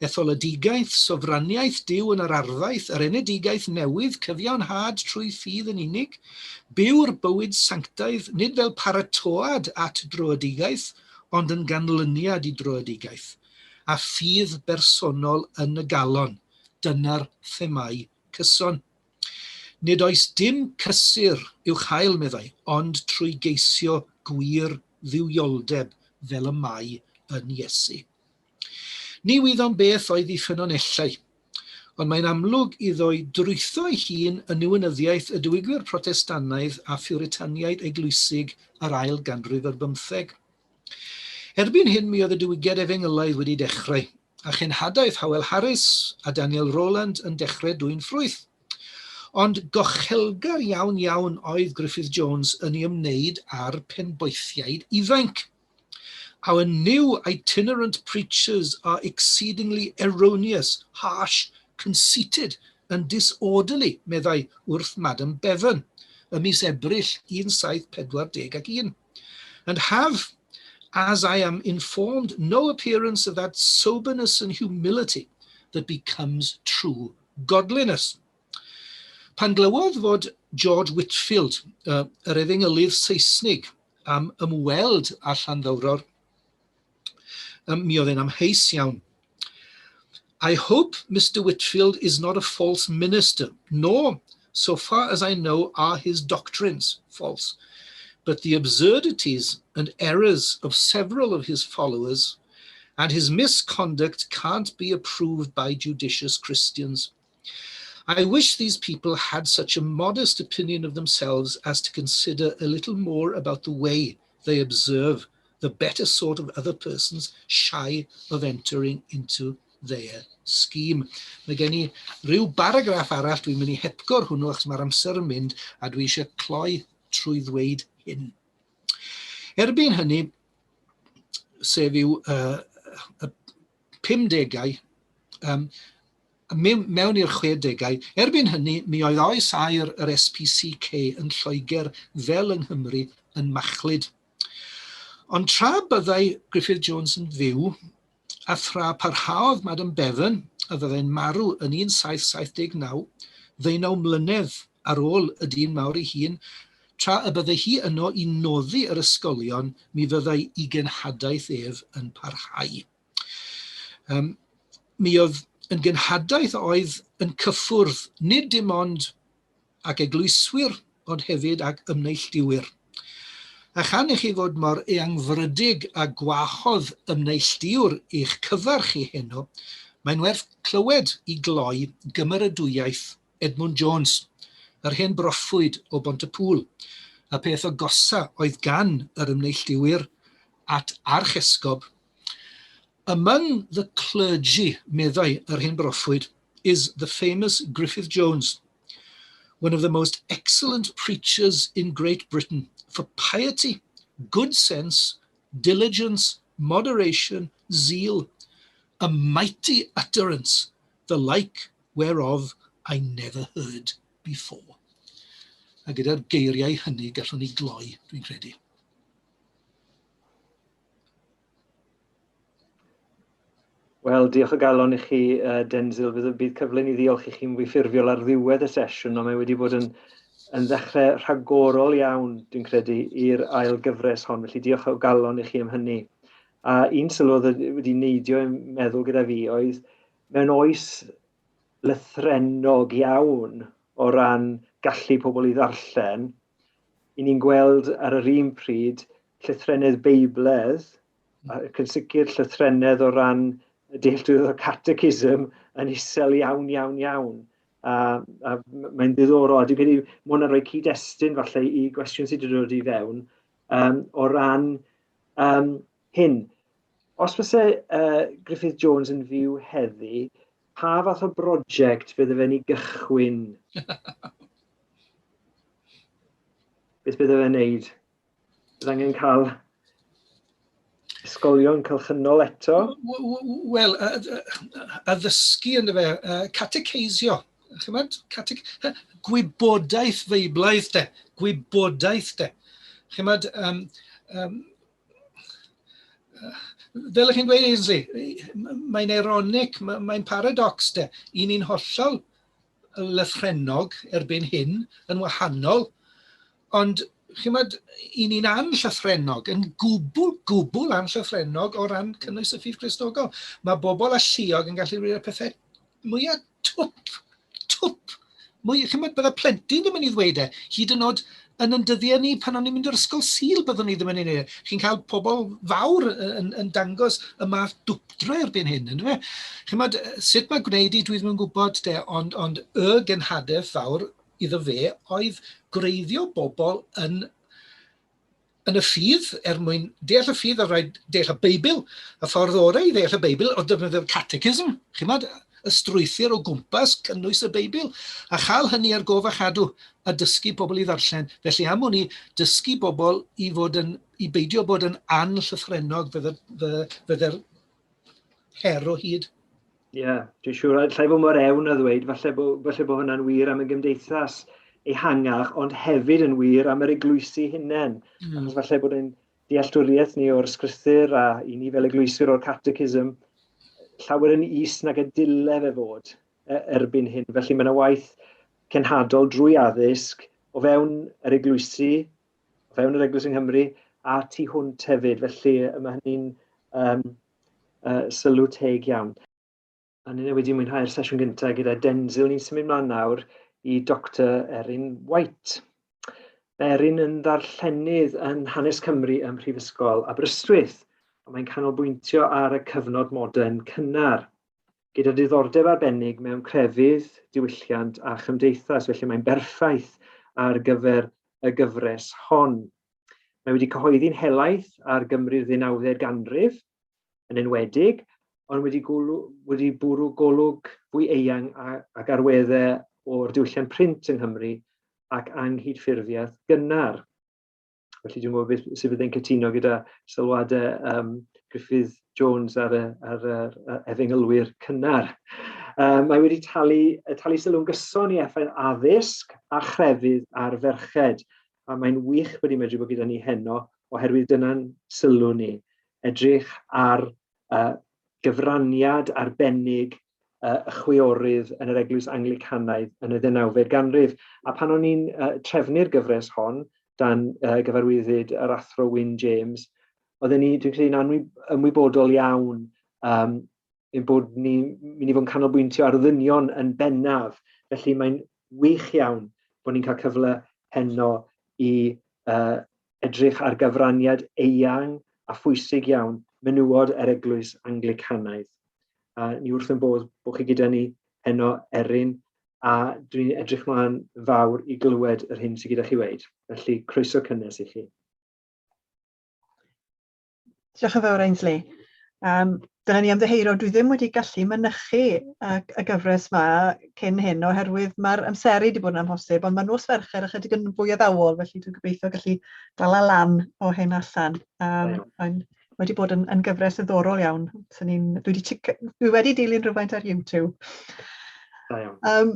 Etholedigaeth, sofraniaeth Duw yn yr arfaeth, yr enedigaeth newydd, cyfiawnhad trwy ffydd yn unig, byw'r bywyd sanctaidd, nid fel paratoad at dröedigaeth, ond yn ganlyniad i dröedigaeth, a ffydd bersonol yn y galon, dyna'r themâu cyson. Nid oes dim cysur i'w chael, meddai, ond trwy geisio gwir dduwioldeb fel y mae yn Iesu. Ni wyddom beth oedd ei ffynonellau, ond mae'n amlwg iddo'i drwytho'i hun yn niwinyddiaeth y diwygwyr Protestannaidd a Phiwritaniaid eglwysig yr ail ganrif ar bymtheg. Erbyn hyn mi oedd y diwygiad efengylaidd wedi dechrau, a chenhadaeth Howell Harris a Daniel Rowland yn dechrau dwyn ffrwyth. Ond gochelgar iawn iawn oedd Griffith Jones yn ei ymwneud â'r penboethiaid ifainc. Our new itinerant preachers are exceedingly erroneous, harsh, conceited and disorderly, meddai wrth Madam Bevan ym mis Ebrill 1741, and have, as I am informed, no appearance of that soberness and humility that becomes true godliness. Pan glywodd fod George Whitefield, yr efengylydd Seisnig, am ymweld â Llanddowror, mi oedd e'n amheus iawn. I hope Mr Whitefield is not a false minister, nor, so far as I know, are his doctrines false. But the absurdities and errors of several of his followers and his misconduct can't be approved by judicious Christians. I wish these people had such a modest opinion of themselves as to consider a little more about the way they observe the better sort of other persons shy of entering into their scheme. Mae gen i ryw baragraff arall, dwi'n mynd i hepgor hwnnw achos mae'r amser yn mynd a dwi eisiau cloi trwy ddweud hyn. Erbyn hynny, sef yw y 50au, mewn i'r chwedegau. Erbyn hynny, mi oedd oes aur yr SPCK yn Lloegr fel yng Nghymru yn machlud. Ond tra byddai Griffith Jones yn fyw, a thra parhaodd Madam Bevan, a fyddai'n marw yn 1779, ddeunaw mlynedd ar ôl y dyn mawr ei hun, tra y byddai hi yno i noddi yr ysgolion, mi fyddai i genhadaeth ef yn parhau. Mi oedd yn genhadaeth oedd yn cyffwrdd nid dim ond ag eglwyswyr, ond hefyd ag ymneilltuwyr. A chan i chi fod mor eangfrydig a gwahodd ymneilltuwr i'ch cyfarch chi heno, mae'n werth clywed i gloi gymeradwyaeth Edmund Jones, yr hen broffwyd o Bont-y-pŵl, y peth agosa oedd gan yr ymneilltuwyr at archesgob. Among the clergy, meddai yr hen broffwyd, is the famous Griffith Jones, one of the most excellent preachers in Great Britain for piety, good sense, diligence, moderation, zeal, a mighty utterance, the like whereof I never heard before. A gyda'r geiriau hynny gallwn ni gloi, dwi'n credu. Wel, diolch o galon i chi, Denzil. Fydd, bydd cyfle ni ddiolch i chi'n fwy ffurfiol ar ddiwedd y sesiwn, ond mae wedi bod yn, yn ddechrau rhagorol iawn, dwi'n credu, i'r ail gyfres hon. Felly diolch o galon i chi am hynny. A un sylw oedd wedi neidio i'n meddwl gyda fi oedd mewn oes lythrennog iawn o ran gallu pobl i ddarllen, i ni'n gweld ar yr un pryd llythrennedd Beibledd, ac yn sicr llythrennedd o ran dealltwriaeth o catechism yn isel iawn, iawn, iawn. A, a mae'n ddiddorol, a dwi'n credu mae hwnna'n rhoi cyd-destun falle i gwestiwn sydd wedi dod i fewn um, o ran um, hyn. Os fyse uh, Griffith Jones yn fyw heddi, pa fath o brosiect fydde fe'n ei gychwyn? Beth bydde fe'n neud? Bydd angen cael ysgolion cylchynol eto? Wel, addysgu ynddo fe, cateceisio. Chymod? Catec... Gwybodaeth feiblaidd de. Gwybodaeth de. Chymod, um, um, fel ych chi'n dweud, Ainsley, mae'n ironic, mae'n paradox de. I ni'n hollol lythrennog erbyn hyn yn wahanol, Ond, chimod, i ni'n anllythrennog, yn gwbl, gwbl anllythrennog o ran cynnwys y ffydd Cristnogol. Mae bobl alluog yn gallu rhoi pethau mwyaf twp, twp. Mwy, chimod, bydde plentyn ddim yn ei ddweud e, hyd yn oed yn yn dyddiau ni pan o'n i'n mynd i'r ysgol Sul byddwn ni ddim yn ei wneud e. Chi'n cael pobl fawr yn, yn dangos y math dwpdra erbyn hyn, yn fe? Chimod, sut mae gwneud i, dwi ddim yn gwybod de, ond, ond y genhadaeth fawr iddo fe oedd gwreiddio bobl yn, yn y ffydd, er mwyn deall y ffydd, oedd rhaid deall y Beibl. Y ffordd orau i ddeall y Beibl oedd defnyddio'r catechism, chimod, y strwythur o gwmpas cynnwys y Beibl, a chael hynny ar gof a chadw, a dysgu pobl i ddarllen. Felly am wn i, dysgu bobl i fod yn, i beidio bod yn anllythrennog fydde'r her o hyd. Ie, yeah, dwi'n siŵr. Allai fod mor ewn a ddweud, falle bod, falle bod hwnna'n wir am y gymdeithas ehangach, ond hefyd yn wir am yr eglwysi hunain. Mm. Achos falle bod ein dealltwriaeth ni o'r sgrythyr a i ni fel eglwyswyr o'r catechism llawer yn is nag y dyle fe fod e, erbyn hyn. Felly mae yna waith cenhadol drwy addysg o fewn yr eglwysi, o fewn yr eglwys yng Nghymru, a tu hwnt hefyd. Felly mae hynny'n um, uh, sylw teg iawn. A ni'n wedi mwynhau'r sesiwn gyntaf gyda Denzil, ni'n symud mlaen nawr i Dr Erin White. Mae Erin yn ddarllenydd yn Hanes Cymru ym Mhrifysgol Aberystwyth, a mae'n canolbwyntio ar y cyfnod modern cynnar, gyda diddordeb arbennig mewn crefydd, diwylliant a chymdeithas, felly mae'n berffaith ar gyfer y gyfres hon. Mae wedi cyhoeddi'n helaeth ar Gymru'r ddeunawfed ganrif, yn enwedig, ond wedi, gwlw, wedi bwrw golwg fwy eang ac arweddau o'r diwylliant print yng Nghymru ac anghydffurfiaeth gynnar. Felly dwi'n gwybod beth sydd fyddai'n cytuno gyda sylwadau um, Griffith Jones ar y, ar y, y efengylwyr cynnar. Um, mae wedi talu, talu sylw'n gyson i effaith addysg a chrefydd ar ferched, a mae'n wych bod ni'n medru bod gyda ni heno, oherwydd dyna'n sylw ni. Edrych ar uh, gyfraniad arbennig uh, y chwiorydd yn yr Eglwys Anglicanaidd yn y ddeunawfed ganrif. A pan o'n i'n uh, trefnu'r gyfres hon, dan uh, gyfarwyddyd yr athro Wyn James, oedden ni, dwi'n credu'n ymwybodol iawn um, ein bod ni'n mynd i fod yn canolbwyntio ar ddynion yn bennaf. Felly mae'n wych iawn bod ni'n cael cyfle heno i uh, edrych ar gyfraniad eang a phwysig iawn menywod yr Eglwys Anglicanaidd. A ni wrth yn bodd bod chi gyda ni heno, Erin, a dwi'n edrych mlaen fawr i glywed yr hyn sydd gyda chi weud. Felly, croeso cynnes i chi. Diolch yn fawr, Ainsley. Um, dyna ni ymddiheuro, dwi ddim wedi gallu mynychu y, y gyfres yma cyn hyn oherwydd mae'r amseru wedi bod yn amhosib, ond mae nos Fercher ychydig yn fwy addawol, felly dwi'n gobeithio gallu dala lan o hyn allan. Um, mae'n Wedi bod yn, yn gyfres ddiddorol iawn. Dwi wedi, dwi wedi dilyn rhywfaint ar YouTube. Da iawn.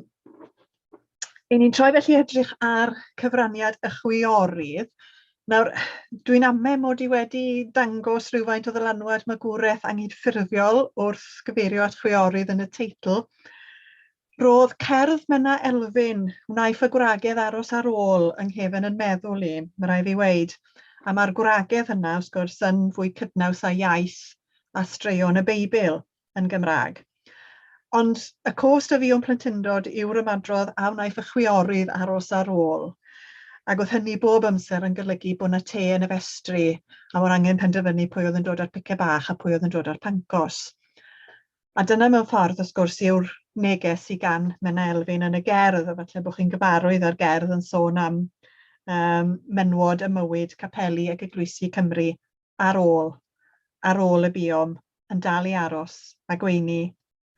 Y'n ni'n troi felly edrych ar cyfraniad y chwiorydd. Nawr, dwi'n ame mod i wedi dangos rhywfaint o ddylanwad magwraeth anghydffurfiol wrth gyfeirio at chwiorydd yn y teitl. Roedd cerdd Menna Elfyn, wnaiff y gwragedd aros ar ôl yng nghefn yn meddwl i, mae rhaid fi weud. A mae'r gwragedd yna, wrth gwrs, yn fwy cydnaws â iaith a straeon y Beibl yn Gymraeg. Ond y cost a fi o'n plentyndod yw'r ymadrodd a wnaiff y chwiorydd aros ar ôl. Ac oedd hynny bob amser yn golygu bod 'na te yn y festri a bod angen penderfynu pwy oedd yn dod â'r pice bach a pwy oedd yn dod â'r pancos. A dyna mewn ffordd, wrth gwrs, yw'r neges sy gan Menna Elfyn yn y gerdd, a falle bod chi'n gyfarwydd â'r gerdd yn sôn am um, menwod y mywyd, capeli ac eglwysi Cymru ar ôl, ar ôl y buom yn dal i aros a gweini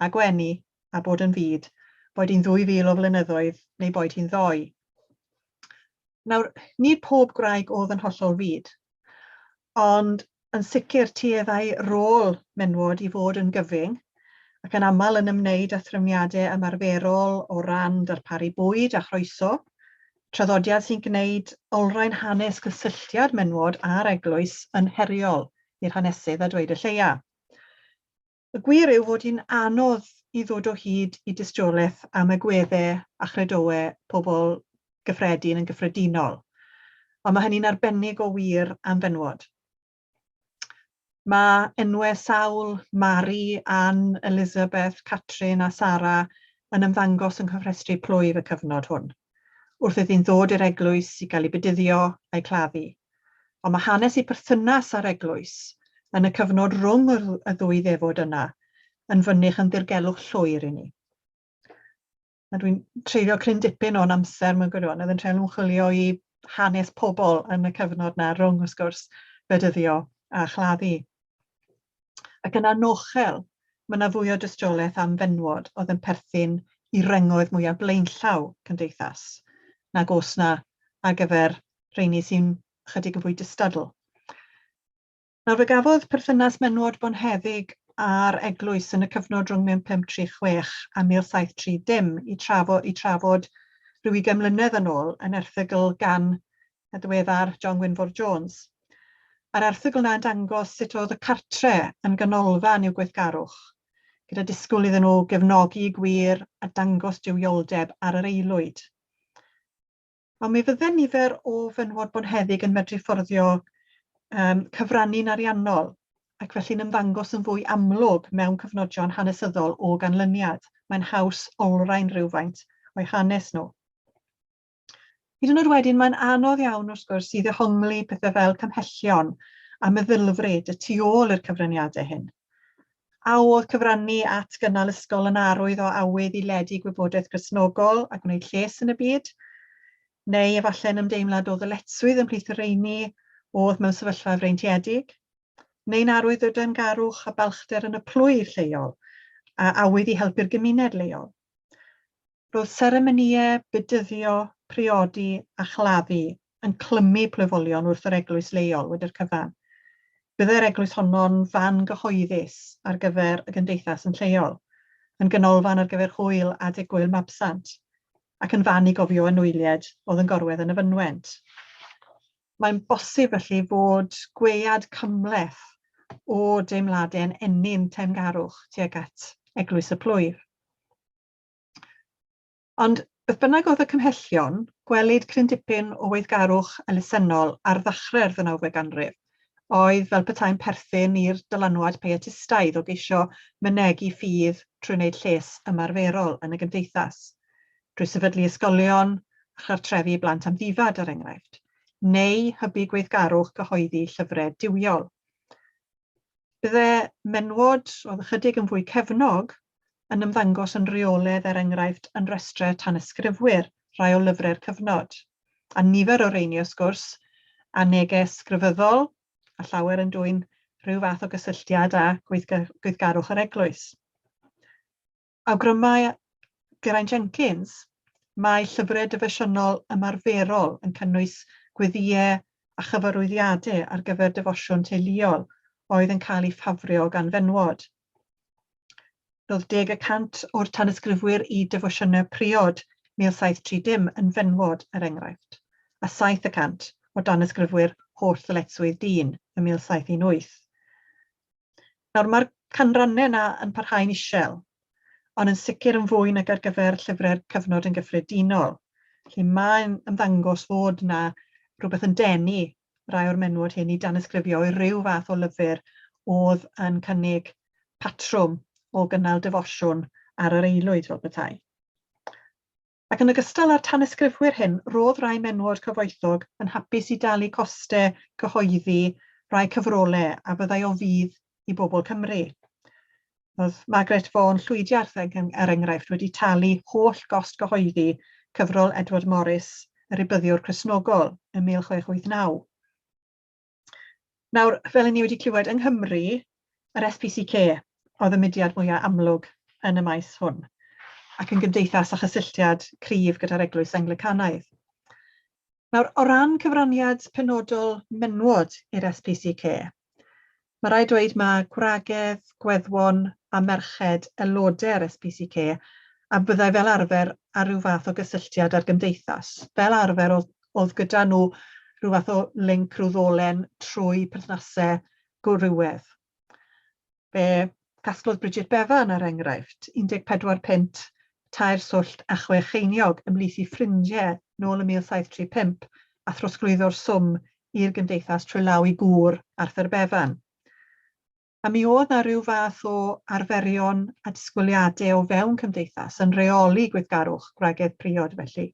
a gwenu a bod yn fud, boed hi'n 2,000 o flynyddoedd neu boed hi'n ddoe. Nawr, nid pob gwraig oedd yn hollol fud, ond yn sicr tueddai rôl menwod i fod yn gyfyng ac yn aml yn ymwneud â threfniadau ymarferol o ran darparu bwyd a chroeso, traddodiad sy'n gwneud olrhain hanes cysylltiad menywod â'r eglwys yn heriol i'r hanesydd a dweud y lleia. Y gwir yw fod hi'n anodd i ddod o hyd i dystiolaeth am agweddau a chredoau pobl gyffredin yn gyffredinol, ond mae hynny'n arbennig o wir am fenywod. Mae enwau sawl Mari, Ann, Elizabeth, Catrin a Sara yn ymddangos yng nghyfrestri plwyf y cyfnod hwn, wrth iddyn ddod i'r eglwys i gael eu bedyddio a'u claddu. Ond mae hanes eu perthynas â'r eglwys yn y cyfnod rhwng y ddwy ddefod yna yn fynych yn ddirgelwch llwyr i ni. A dwi'n treulio cryn dipyn o'n amser mewn gwirionedd yn treial ymchwilio i hanes pobl yn y cyfnod 'na rhwng, wrth gwrs, bedyddio a chladdu. Ac yn anochel, mae yna fwy o dystiolaeth am fenywod oedd yn perthyn i rengoedd mwyaf blaenllaw cymdeithas nag oes 'na ar gyfer rheini sy'n ychydig yn fwy distadl. Nawr, fe gafodd perthynas menywod bonheddig â'r eglwys yn y cyfnod rhwng 1536 a 1730 i trafod, i trafod rhyw ugain mlynedd yn ôl yn erthygl gan y diweddar John Gwynfor Jones. A'r erthygl yna yn dangos sut oedd y cartre yn ganolfan i'w gweithgarwch, gyda disgwyl iddyn nhw gefnogi gwir a dangos duwioldeb ar yr aelwyd. Ond mi fydde nifer o fenywod bonheddig yn medru fforddio um, cyfrannu'n ariannol ac felly'n ymddangos yn fwy amlwg mewn cyfnodion hanesyddol o ganlyniad. Mae'n haws olrhain rhywfaint o'i hanes nhw. Hyd yn oed wedyn, mae'n anodd iawn wrth gwrs i ddehongli pethau fel cymhellion a meddylfryd y tu ôl i'r cyfraniadau hyn. A oedd cyfrannu at gynnal ysgol yn arwydd o awydd i ledu gwybodaeth Gristnogol a gwneud lles yn y byd? Neu efallai yn ymdeimlad o ddyletswydd ymhlith y rheini oedd mewn sefyllfa freintiedig? Neu'n arwydd o dyngarwch a balchder yn y plwyf lleol a awydd i helpu'r gymuned leol? Roedd seremonïau bedyddio, priodi a chladdu yn clymu plwyfolion wrth yr eglwys leol wedi'r cyfan. Byddai'r eglwys honno'n fan gyhoeddus ar gyfer y gymdeithas yn lleol, yn ganolfan ar gyfer hwyl adeg gŵyl Mabsant, ac yn fan i gofio anwyliaid oedd yn gorwedd yn y fynwent. Mae'n bosib felly fod gwead cymhleth o deimladau'n ennyn teyrngarwch tuag at eglwys y plwyf. Ond beth bynnag oedd y cymhellion, gwelid cryn dipyn o weithgarwch elusennol ar ddechrau'r ddeunawfed ganrif, oedd fel petai'n perthyn i'r dylanwad peiatistaidd o geisio mynegi ffydd trwy wneud lles ymarferol yn y gymdeithas, drwy sefydlu ysgolion a chartrefi i blant amddifad, er enghraifft, neu hybu gweithgarwch cyhoeddi llyfrau duwiol. Bydde menywod oedd ychydig yn fwy cefnog yn ymddangos yn rheolaidd, er enghraifft, yn rhestrau tanysgrifwyr rhai o lyfrau'r cyfnod, a nifer o reini, wrth gwrs, â neges grefyddol, a llawer yn dwyn rhyw fath o gysylltiad â gweithgarwch yr eglwys. Awgrymai Geraint Jenkins mai llyfrau defosiynol ymarferol yn cynnwys gweddïau a chyfarwyddiadau ar gyfer defosiwn teuluol oedd yn cael eu ffafrio gan fenwod. Roedd 10% o'r tanysgrifwyr i defosiynau priod 1730 yn fenwod, er enghraifft, a 7% o danysgrifwyr holl ddyletswydd dyn ym 1718. Nawr, mae'r canrannau yna yn parhau'n isel, ond yn sicr yn fwy nag ar gyfer llyfrau'r cyfnod yn gyffredinol. Felly mae'n ymddangos fod yna rhywbeth yn denu rai o'r menywod hyn i danysgrifio i ryw fath o lyfr oedd yn cynnig patrwm o gynnal defosiwn ar yr aelwyd fel petai. Ac yn ogystal â'r tanysgrifwyr hyn, roedd rhai menywod cyfoethog yn hapus i dalu costau cyhoeddi rhai cyfrolau a fyddai o fudd i bobl Cymru. Roedd Margaret Vaughan Llwydiarth, er enghraifft, wedi talu holl gost gyhoeddi cyfrol Edward Morris, y Rhybuddiwr Cristnogol, ym 1689. Nawr, fel 'y ni wedi clywed, yng Nghymru, yr SPCK oedd y mudiad mwyaf amlwg yn y maes hwn, ac yn gymdeithas â chysylltiad cryf gyda'r Eglwys Anglicanaidd. Nawr, o ran cyfraniad penodol menywod i'r SPCK, mae rhaid dweud mae gwragedd, gweddwon a merched aelodau'r SPCK a byddai fel arfer ar ryw fath o gysylltiad â'r gymdeithas. Fel arfer oedd, oedd gyda nhw rhyw fath o linc, rhyw ddolen trwy perthnasau gwrywedd. Fe gasglodd Bridget Bevan, er enghraifft, 14 punt, tair swllt a chwe cheiniog ymhlith ei ffrindiau nôl ym 1735 a throsglwyddo'r swm i'r gymdeithas trwy law ei gŵr, Arthur Bevan. A mi oedd 'na ryw fath o arferion a disgwyliadau o fewn cymdeithas yn rheoli gweithgarwch gwragedd priod felly.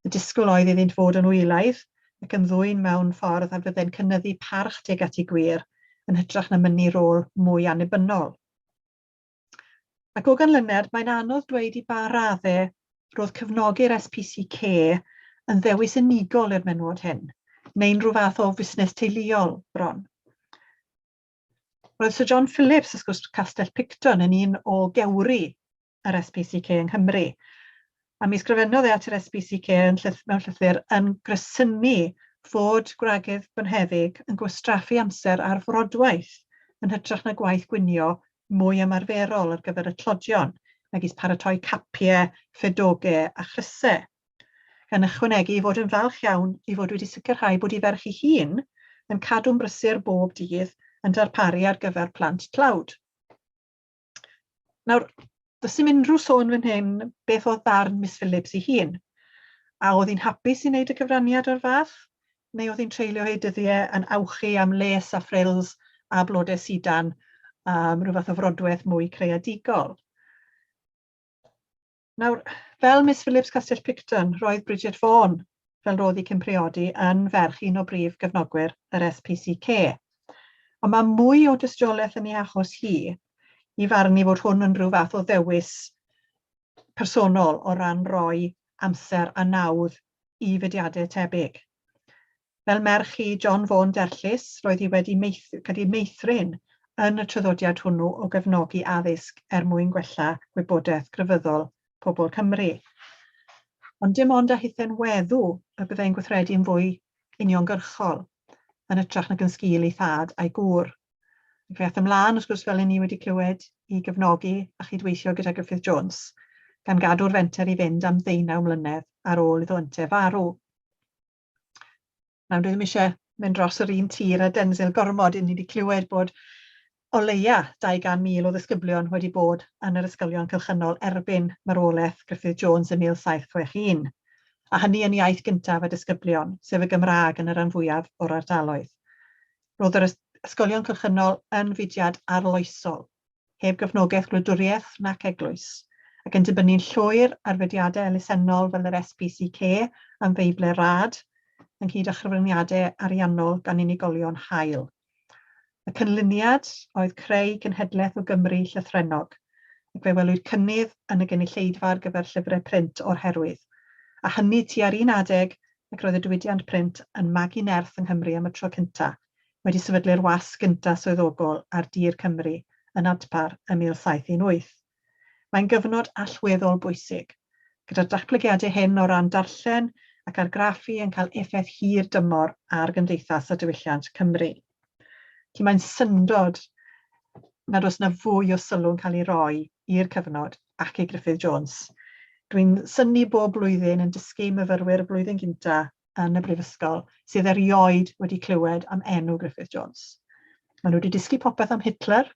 Y disgwyl oedd iddynt fod yn wylaidd ac ymddwyn mewn ffordd a fyddai'n cynyddu parch tuag at eu gwŷr yn hytrach na mynnu rôl mwy annibynnol. Ac o ganlyniad, mae'n anodd dweud i ba raddau roedd cefnogi'r SPCK yn ddewis unigol i'r menywod hyn, neu'n rhyw fath o fusnes teuluol bron. Roedd Sir John Phillips, wrth gwrs, Castell Picton, yn un o gewri yr SPCK yng Nghymru. A mi ysgrifennodd e at yr SPCK yn llyth mewn llythyr yn gresynu fod gwragedd bonheddig yn gwastraffu amser ar frodwaith yn hytrach na gwaith gwinio mwy ymarferol ar gyfer y tlodion, megis paratoi capiau, ffedogau a chrysau. Gan ychwanegu ei fod yn falch iawn ei fod wedi sicrhau bod ei ferch ei hun yn cadw'n brysur bob dydd yn darparu ar gyfer plant tlawd. Nawr, does dim unrhyw sôn fan hyn beth oedd barn Miss Phillips ei hun. A oedd hi'n hapus i wneud y cyfraniad o'r fath? Neu oedd hi'n treulio ei dyddiau yn awchu am les a ffrils a blodau sidan, um, rhyw fath o frodwaith mwy creadigol? Nawr, fel Miss Phillips Castell Picton, roedd Bridget Vaughan, fel roedd hi cyn priodi, yn ferch un o brif gefnogwyr yr SPCK. Ond mae mwy o dystiolaeth yn ei achos hi i farnu fod hwn yn rhyw fath o ddewis personol o ran rhoi amser a nawdd i fudiadau tebyg. Fel merch i John Vaughan Derllys, roedd hi wedi cael ei meithrin yn y traddodiad hwnnw o gefnogi addysg er mwyn gwella gwybodaeth grefyddol pobl Cymru. Ond dim ond â hithen weddw y byddai'n gweithredu yn fwy uniongyrchol, yn hytrach nag yn sgil ei thad a'i gŵr. Ac fe aeth ymlaen, wrth gwrs, fel 'yn ni wedi clywed, i gefnogi a chydweithio gyda Griffith Jones, gan gadw'r fenter i fynd am ddeunaw mlynedd ar ôl iddo ynte farw. Nawr, dwi ddim eisiau mynd dros yr un tir â Denzil gormod, ni wedi clywed bod o leia 200,000 o ddisgyblion wedi bod yn yr ysgolion cylchynol erbyn marwolaeth Griffith Jones yn 1761, a hynny yn iaith gyntaf y disgyblion, sef y Gymraeg yn y rhan fwyaf o'r ardaloedd. Roedd yr ysgolion cylchynol yn fudiad arloesol, heb gefnogaeth gwladwriaeth nac eglwys, ac yn dibynnu'n llwyr ar fudiadau elusennol fel yr SPCK am Feiblau rad, ynghyd â chyfraniadau ariannol gan unigolion hael. Y canlyniad oedd creu cenhedlaeth o Gymry llythrennog, ac fe welwyd cynnydd yn y gynulleidfa ar gyfer llyfrau print o'r herwydd, a hynny tua'r un adeg ac roedd y diwydiant print yn magu nerth yng Nghymru am y tro cyntaf. wedi sefydlu'r wasg gyntaf swyddogol ar dir Cymru yn Adpar ym 1718. Mae'n gyfnod allweddol bwysig, gyda'r datblygiadau hyn o ran darllen ac argraffu yn cael effaith hir dymor ar gymdeithas a diwylliant Cymru. Felly mae'n syndod nad oes 'na fwy o sylw'n cael ei roi i'r cyfnod ac i Griffith Jones. Dwi'n synnu bob blwyddyn yn dysgu myfyrwyr y blwyddyn gynta yn y brifysgol sydd erioed wedi clywed am enw Griffith Jones. Maen nhw wedi dysgu popeth am Hitler,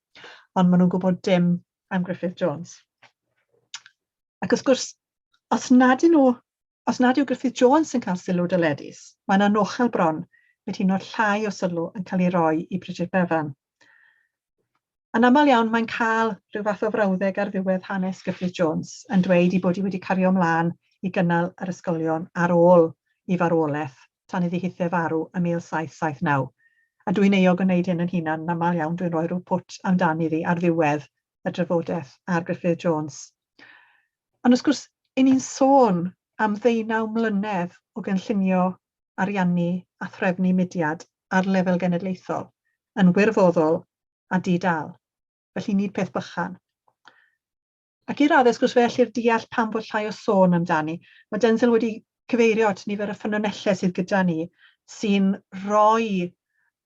ond maen nhw'n gwybod dim am Griffith Jones. Ac wrth gwrs, os nad yw nhw, os nad yw Griffith Jones yn cael sylw dyledus, mae'n anochel bron bydd hyd yn oed llai o sylw yn cael ei roi i Bridget Bevan. Yn aml iawn mae'n cael rhyw fath o frawddeg ar ddiwedd hanes Griffith Jones yn dweud ei bod hi wedi cario ymlaen i gynnal yr ysgolion ar ôl ei farwolaeth tan iddi hithe farw ym 1779. A dwi'n euog o wneud hyn yn hunan, yn aml iawn dwi'n rhoi rhyw pwt amdani ddi ar ddiwedd y drafodaeth ar Griffith Jones. Ond wrth gwrs, 'y ni'n sôn am ddeunaw mlynedd o gynllunio, ariannu a threfnu mudiad ar lefel genedlaethol, yn wirfoddol a di-dâl. Felly nid peth bychan. Ac i raddau, wrth gwrs, fe ellir deall pam fod llai o sôn amdani. Mae Denzil wedi cyfeirio at nifer y ffynonellau sydd gyda ni sy'n rhoi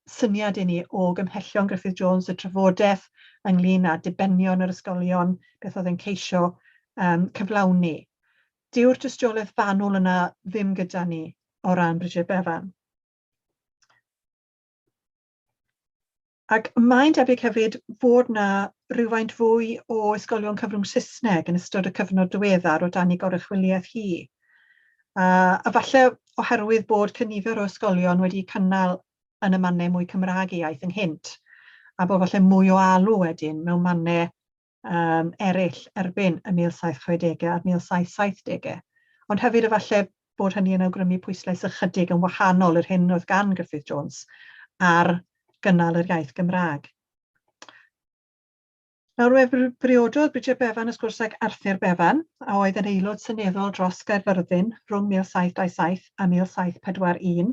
syniad i ni o gymhellion Griffith Jones, y trafodaeth ynglyn â dibenion yr ysgolion, beth oedd e'n ceisio cyflawni. Dyw'r dystiolaeth fanwl yna ddim gyda ni o ran Bridget Bevan. Ac mae'n debyg hefyd fod 'na rywfaint fwy o ysgolion cyfrwng Saesneg yn ystod y cyfnod diweddar o dan ei goruchwyliaeth hi. A, a falle oherwydd bod cynifer o ysgolion wedi cynnal yn y mannau mwy Cymraeg eu iaith ynghynt, a bod falle mwy o alw wedyn mewn mannau eraill erbyn y 1760au a'r 1770au. Ond hefyd efallai bod hynny yn awgrymu pwyslais ychydig yn wahanol i'r hyn oedd gan Griffith Jones ar gynnal yr iaith Gymraeg. Nawr, fe briododd Bridget Bevan wrth gwrs ag Arthur Bevan, a oedd yn aelod seneddol dros Gaerfyrddin rhwng 1727 a 1741,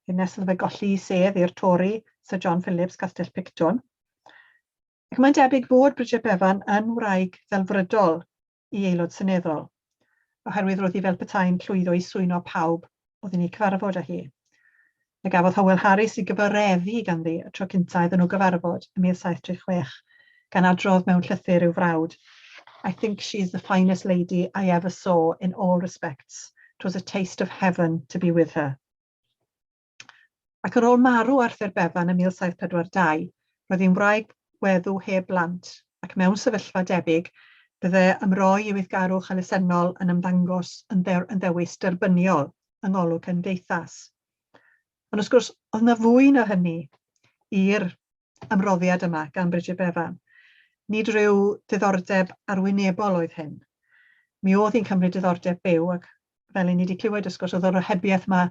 hyd nes iddo fe golli ei sedd i'r Tory Sir John Phillips, Castell Picton. Ac mae'n debyg fod Bridget Bevan yn wraig ddelfrydol i Aelod Seneddol, oherwydd roedd hi fel petai'n llwyddo i swyno pawb oedd yn ei cyfarfod â hi. Fe gafodd Hywel Harris ei gyfareddu ganddi y tro cyntaf iddyn nhw gyfarfod ym 1736, gan adrodd mewn llythyr i'w frawd, I think she is the finest lady I ever saw in all respects. 'Twas a taste of heaven to be with her. Ac ar ôl marw Arthur Bevan ym 1742, roedd hi'n wraig weddw heb blant, ac mewn sefyllfa debyg, bydde ymroi i weithgarwch elusennol yn ymddangos yn yn ddewis derbyniol yng ngolwg cymdeithas. Ond wrth gwrs, oedd 'na fwy na hynny i'r ymroddiad yma gan Bridget Bevan. Nid rhyw ddiddordeb arwynebol oedd hyn. Mi oedd hi'n cymryd diddordeb byw ac fel 'y ni wedi clywed wrth gwrs, oedd yr ohebiaeth 'ma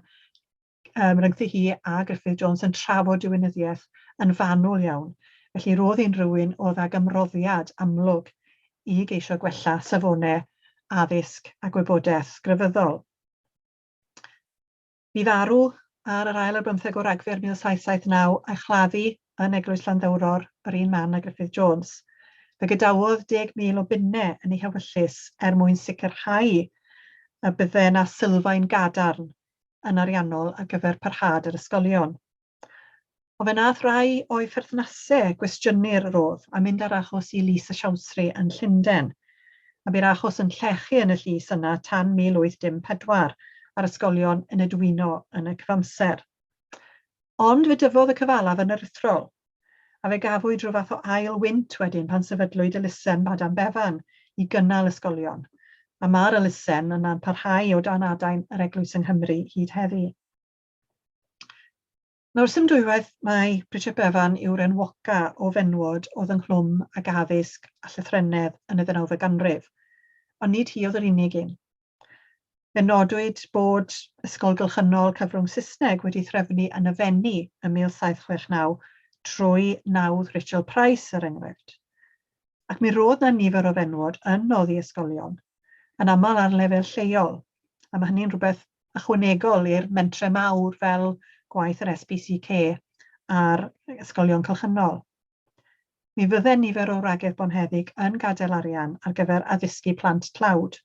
rhyngddi hi a Griffith Jones yn trafod diwinyddiaeth yn fanwl iawn. Felly roedd hi'n rhywun oedd ag ymroddiad amlwg i geisio gwella safonau addysg a gwybodaeth grefyddol. Bu farw ar yr ail ar bymtheg o Ragfyr 1779 a'i chladdu yn Eglwys Llanddowror, yr un man â Griffith Jones. Fe gadawodd 10,000 o bunnau yn ei hewyllys er mwyn sicrhau y bydde 'na sylfaen gadarn yn ariannol ar gyfer parhad yr ysgolion. Ond fe wnaeth rai o'i pherthnasau gwestiynu'r rodd a mynd â'r achos i Lys y Siawnsri yn Llundain, a bu'r achos yn llechu yn y llys yna tan 1814, a'r ysgolion yn edwino yn y cyfamser. Ond fe dyfodd y cyfalaf yn aruthrol, a fe gafwyd rhyw fath o ail wynt wedyn pan sefydlwyd elusen Madame Bevan i gynnal ysgolion, a mae'r elusen yna'n parhau o dan adain yr Eglwys yng Nghymru hyd heddi. Nawr, sim dwywaith mai Bridget Bevan yw'r enwoca o fenywod oedd ynghlwm ag addysg a llythrennedd yn y ddeunawfed ganrif, ond nid hi oedd yr unig un. Fe nodwyd bod Ysgol Gylchynol Cyfrwng Saesneg wedi threfnu yn y Fenni ym 1769 trwy nawdd Rachel Price, er enghraifft. Ac mi roedd 'na nifer o fenywod yn noddi ysgolion, yn aml ar lefel lleol, a mae hynny'n rhywbeth ychwanegol i'r mentrau mawr fel gwaith yr SPCK a'r ysgolion cylchynol. Mi fydde nifer o wragedd bonheddig yn gadael arian ar gyfer addysgu plant tlawd.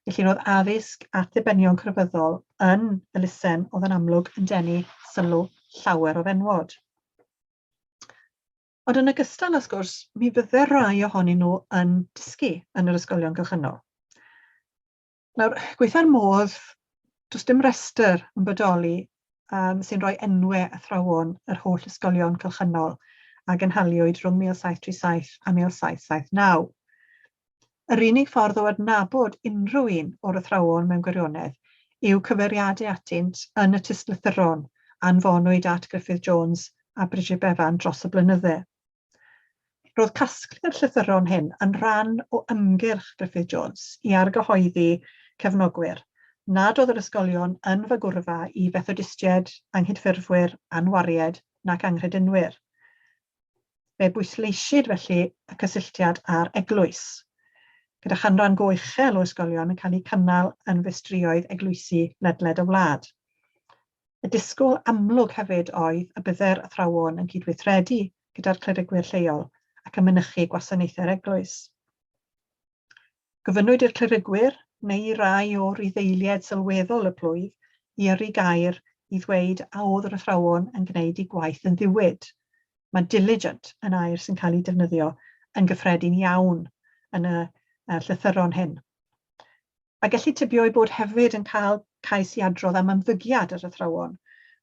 Felly roedd addysg at ddibenion crefyddol yn elusen oedd yn amlwg yn denu sylw llawer o fenywod. Ond yn ogystal, wrth gwrs, mi fydde rai ohonyn nhw yn dysgu yn yr ysgolion cylchynol. Nawr, gweitha'r modd, does dim rhestr yn bodoli sy'n rhoi enwau athrawon yr holl ysgolion cylchynol a gynhaliwyd rhwng 1737 a 1779. Yr unig ffordd o adnabod unrhyw un o'r athrawon mewn gwirionedd yw cyfeiriadu atynt yn y tystlythyron anfonwyd at Griffith Jones a Bridget Bevan dros y blynydde. Roedd casglu'r llythyron hyn yn rhan o ymgyrch Griffith Jones i argyhoeddi cefnogwyr nad oedd yr ysgolion yn fagwrfa i Fethodistiaid, Anghydffurfwyr, Anwariaid nac Anghredinwyr. Fe bwysleisid felly y cysylltiad â'r eglwys, gyda chanran go uchel o ysgolion yn cael eu cynnal yn feistrïoedd eglwysi ledled y wlad. Y disgwyl amlwg hefyd oedd y bydde'r athrawon yn cydweithredu gyda'r clerigwyr lleol ac yn mynychu gwasanaethau'r eglwys. Gofynnwyd i'r clerigwyr, neu i rai o ryddeiliaid sylweddol y plwyf, i yrru gair i ddweud a oedd yr athrawon yn gwneud eu gwaith yn ddiwyd. Mae diligent yn air sy'n cael ei defnyddio yn gyffredin iawn yn y llythyron hyn. A gellid tybio ei bod hefyd yn cael cais i adrodd am ymddygiad yr athrawon,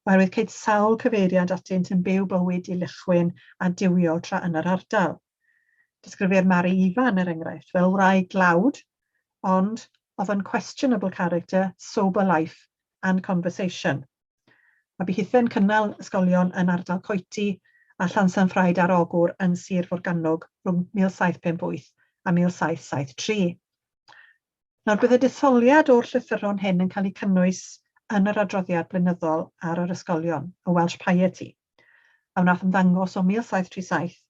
oherwydd ceid sawl cyfeiriad atynt yn byw bywyd dilychwin a duwiol tra yn yr ardal. Disgrifir Mari Ifan, er enghraifft, fel wraig dlawd, ond of unquestionable character, sober life and conversation. A bu hithe'n cynnal ysgolion yn ardal Coety a Llansanffraid ar Ogwr yn Sir Forgannwg rhwng 1758 a 1773. Nawr, bydd y detholiad o'r llythyron hyn yn cael eu cynnwys yn yr adroddiad blynyddol ar yr ysgolion, y Welsh Piety, a wnaeth ymddangos o 1737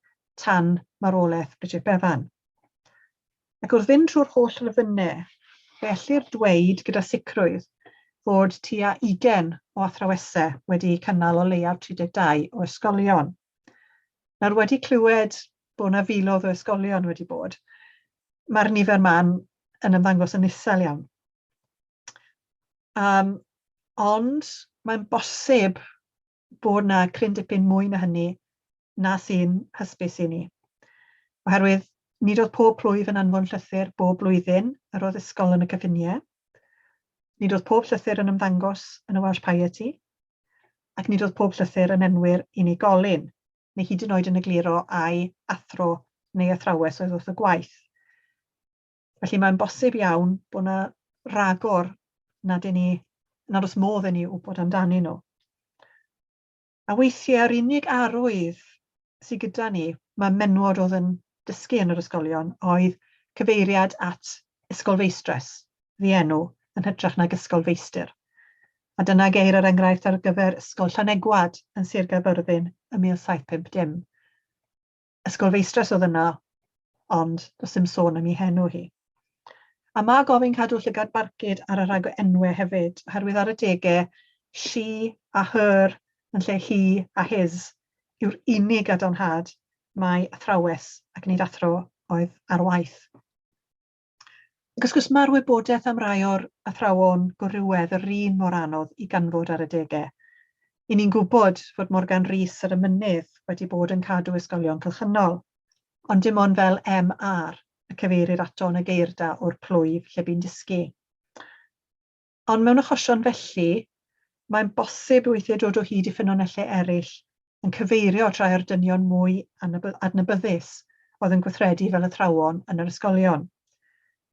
tan marwolaeth Bridget Bevan. Ac wrth fynd trwy'r holl rifynnau, fe ellir dweud gyda sicrwydd fod tua 20 o athrawesau wedi eu cynnal o leiaf 32 o ysgolion. Nawr, wedi clywed bod 'na filoedd o ysgolion wedi bod, mae'r nifer ma'n yn ymddangos yn isel iawn. Ond mae'n bosib bod 'na cryn dipyn mwy na hynny na sy'n hysbys i ni. Oherwydd nid oedd pob plwyf yn anfon llythyr bob blwyddyn yr oedd ysgol yn y cyffiniau. Nid oedd pob llythyr yn ymddangos yn y Welsh Piety, ac nid oedd pob llythyr yn enwi'r unigolyn. neu hyd yn oed yn egluro ai athro neu athrawes oedd wrth y gwaith. Felly mae'n bosib iawn bod yna ragor nad i ni, nad oes modd i ni wybod amdanyn nhw. A weithiau yr unig arwydd sydd gyda ni, mae menwod oedd yn dysgu yn yr ysgolion, oedd cyfeiriad at ysgolfeistres, ddienw, yn hytrach nag ysgolfeistr. A dyna geir er enghraifft ar gyfer Ysgol Llanegwad yn Sir Gaerfyrddin ym 1750. Ysgolfeistres oedd yno, ond does dim sôn am ei henw hi. A mae gofyn cadw llygad barcud ar y rhagenwau hefyd, oherwydd ar adegau, she a her yn lle he a his yw'r unig gadarnhad mai athrawes ac nid athro oedd ar waith. Ac wrth gwrs mae'r wybodaeth am rai o'r athrawon gwrywedd yr un mor anodd i ganfod ar adegau. I ni'n gwybod fod Morgan Rees ar y mynydd wedi bod yn cadw ysgolion cylchynol, ond dim ond fel MR y cyfeirir ato yn y geirda o'r plwyf lle bu'n dysgu. Ond mewn achosion felly, mae'n bosib weithiau dod o hyd i ffynonellau eraill yn cyfeirio at rai o'r dynion mwy adnabyddus oedd yn gweithredu fel athrawon yn yr ysgolion.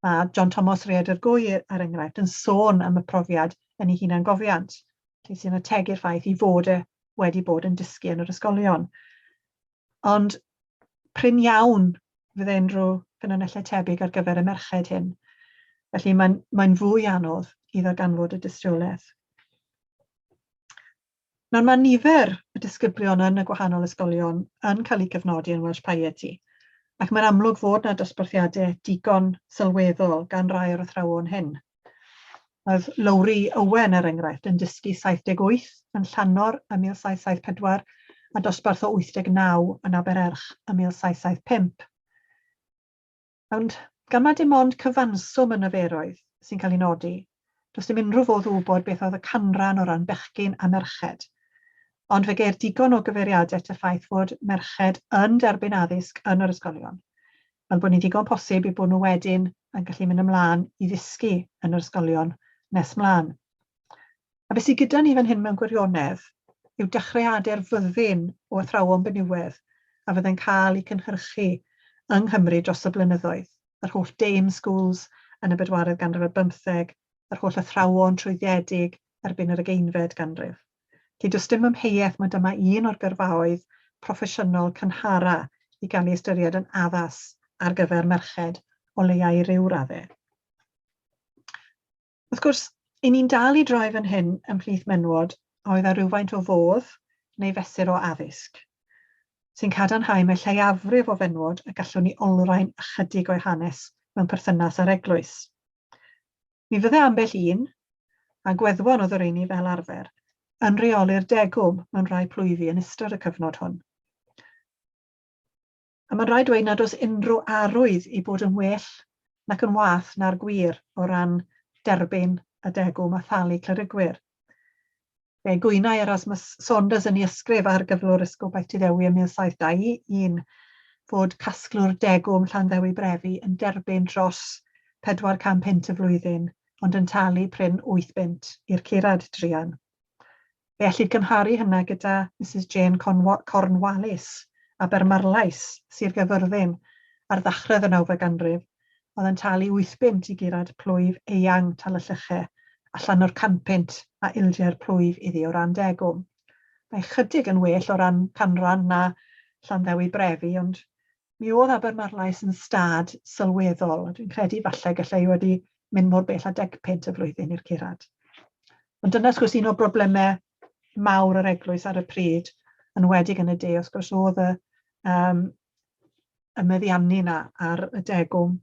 Mae John Thomas Rhaeadr Gwy, er enghraifft, yn sôn am y profiad yn ei hunangofiant, lle sy'n ategu'r ffaith ei fod e wedi bod yn dysgu yn yr ysgolion. Ond prin iawn fydde unrhyw ffynonellau tebyg ar gyfer y merched hyn. Felly mae'n mae fwy anodd i ddarganfod y dystiolaeth. Nawr mae nifer y disgyblion yn y gwahanol ysgolion yn cael eu cefnodi yn Welsh Piety, ac mae'n amlwg fod yna dosbarthiadau digon sylweddol gan rai o'r athrawon hyn. Oedd Lowri Owen, er enghraifft, yn dysgu 78 yn Llannor ym 1774 a dosbarth o 89 yn Abererch ym 1775. Ond gan mai dim ond cyfanswm y niferoedd sy'n cael ei nodi, does dim unrhyw fodd o wybod beth oedd y canran o ran bechgyn a merched. Ond fe geir digon o gyfeiriadau at y ffaith fod merched yn derbyn addysg yn yr ysgolion, fel bod ni'n ddigon posib eu bod nhw wedyn yn gallu mynd ymlaen i ddysgu yn yr ysgolion nes mlaen. A beth sydd gyda ni fan hyn mewn gwirionedd yw dechreuadau'r fyddin o athrawon benywedd a fydde'n cael eu cynhyrchu yng Nghymru dros y blynyddoedd, yr holl dame schools yn y bedwaredd ganrif ar bymtheg, yr holl athrawon trwyddedig erbyn yr ugeinfed ganrif. Felly does dim amheuaeth mai dyma un o'r gyrfaoedd proffesiynol cynhara i gael ei ystyried yn addas ar gyfer merched, o leia i ryw raddau. Wrth gwrs, i ni'n dal i droi fan hyn ymhlith menywod a oedd â rhywfaint o fodd neu fesur o addysg, sy'n cadarnhau mai lleiafrif o fenywod y gallwn ni olrhain ychydig o'u hanes mewn perthynas â'r eglwys. Mi fydde ambell un, a gweddwon oedd y rheini fel arfer, yn rheoli'r degwm mewn rhai plwyfi yn ystod y cyfnod hwn. A mae'n rhaid dweud nad oes unrhyw arwydd i bod yn well nac yn wath na'r gwir o ran derbyn y degwm a thalu clerigwyr. Fe gwynai Erasmus Saunders yn ei ysgrif ar gyflwr Esgobaeth Tyddewi ym 1721 fod casglwr degwm Llanddewi Brefi yn derbyn dros 400 punt y flwyddyn, ond yn talu prin 8 bunt i'r curad druan. Fe ellid cymharu hynna gyda Misus Jane Cornwallis, Abermarlais, Sir Gaerfyrddin, ar ddechrau y ddeunawfed ganrif, oedd yn talu wythbunt i gurad plwyf eang Talyllyche allan o'r canpunt a ildiai'r plwyf iddi o ran degwm. Mae ychydig yn well o ran canran na Llanddewi Brefi, ond mi oedd Abermarlais yn stad sylweddol, a dwi'n credu falle gallai i wedi mynd mor bell â degpunt y flwyddyn i'r curad. Ond dyna wrth gwrs un o broblemau mawr yr eglwys ar y pryd, yn wedig yn y de, wrth gwrs, oedd y, um, y meddiannu 'na ar y degwm.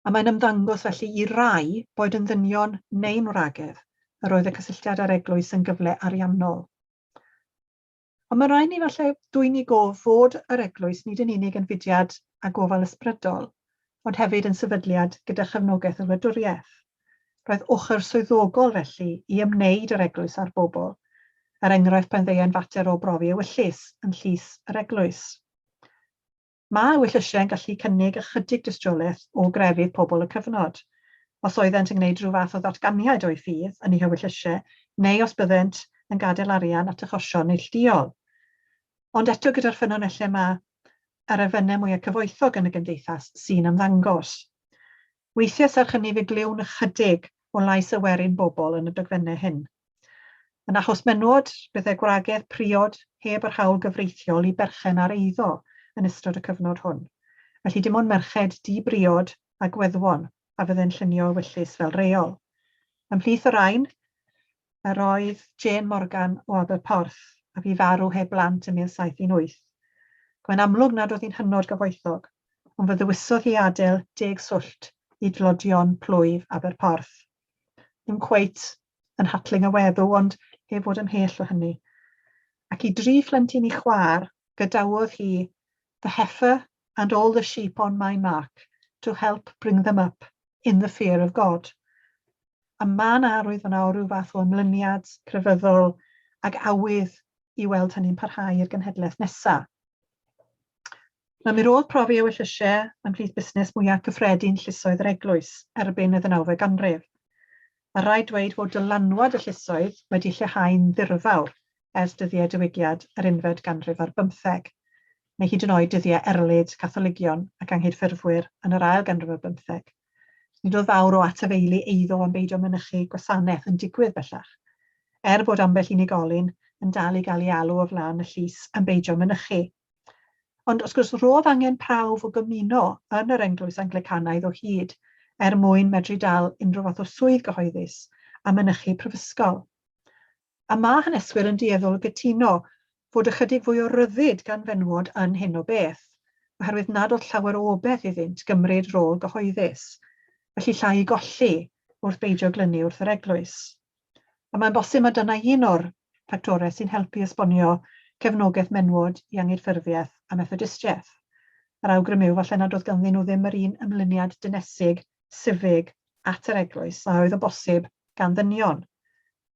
A mae'n ymddangos felly i rai, boed yn ddynion neu'n wragedd, yr oedd y cysylltiad â'r eglwys yn gyfle ariannol. Ond mae rhaid ni falle dwyn i gof fod yr eglwys nid yn unig yn fudiad a gofal ysbrydol, ond hefyd yn sefydliad gyda chefnogaeth y wladwriaeth. Roedd ochr swyddogol felly i ymwneud yr eglwys â'r bobl, er enghraifft pan ddeuai'n fater o brofi ewyllys yn llys yr eglwys. Mae ewyllysiau yn gallu cynnig ychydig dystiolaeth o grefydd pobl y cyfnod, os oeddent yn gwneud rhyw fath o ddatganiad o'u ffydd yn eu hewyllysiau neu os byddent yn gadael arian at achosion neillduol. Ond eto gyda'r ffynonellau yma, yr elfennau mwyaf cyfoethog yn y gymdeithas sy'n ymddangos. Weithiau serch hynny fe glywn ychydig o lais y werin bobl yn y dogfennau hyn. Yn achos menywod, byddai gwragedd priod heb yr hawl gyfreithiol i berchen ar eiddo yn ystod y cyfnod hwn. Felly dim ond merched di-briod a gweddwon a fydde'n llunio ewyllys fel rheol. Ymhlith y rhain, yr oedd Jane Morgan o Aberporth, a fu farw heb blant yn 1718. Mae'n amlwg nad oedd hi'n hynod gyfoethog, ond fe ddewisodd hi adael deg swllt i dlodion plwyf Aberporth. Ddim cweit yn Hatling y Weddw, ond heb fod ymhell o hynny. Ac i dri phlentyn i chwaer, gadawodd hi the heifer and all the sheep on my mark to help bring them up in the fear of God. A mae 'na arwydd fan'na o ryw fath o ymlyniad crefyddol ac awydd i weld hynny'n parhau i'r genhedlaeth nesaf. Nawr, mi roedd profi ewyllysiau ymhlith busnes mwyaf cyffredin llysoedd yr eglwys erbyn y ddeunawfed ganrif, a rhaid dweud fod dylanwad y llysoedd wedi lleihau'n ddirfawr ers dyddiau diwygiad yr unfed ganrif ar bymtheg, neu hyd yn oed dyddiau erlid Catholigion ac Anghydffurfwyr yn yr ail ganrif ar bymtheg. Nid oedd fawr o atafaelu eiddo am beidio mynychu gwasanaeth yn digwydd bellach, er bod ambell unigolyn yn dal i gael ei alw o flaen y llys am beidio mynychu. Ond wrth gwrs, roedd angen prawf o gymuno yn yr Eglwys Anglicanaidd o hyd er mwyn medru dal unrhyw fath o swydd gyhoeddus a mynychu prifysgol. A mae haneswyr yn dueddol o gytuno fod ychydig fwy o ryddid gan fenywod yn hyn o beth, oherwydd nad oedd llawer o obaith iddynt gymryd rôl gyhoeddus, felly llai i golli wrth beidio glynu wrth yr eglwys. A mae'n bosib mai dyna un o'r ffactorau sy'n helpu esbonio cefnogaeth menywod i Anghydffurfiaeth a Methodistiaeth. Yr awgrym yw falle nad oedd ganddyn nhw ddim yr un ymlyniad dinesig, sifig, at yr eglwys a oedd yn bosib gan ddynion.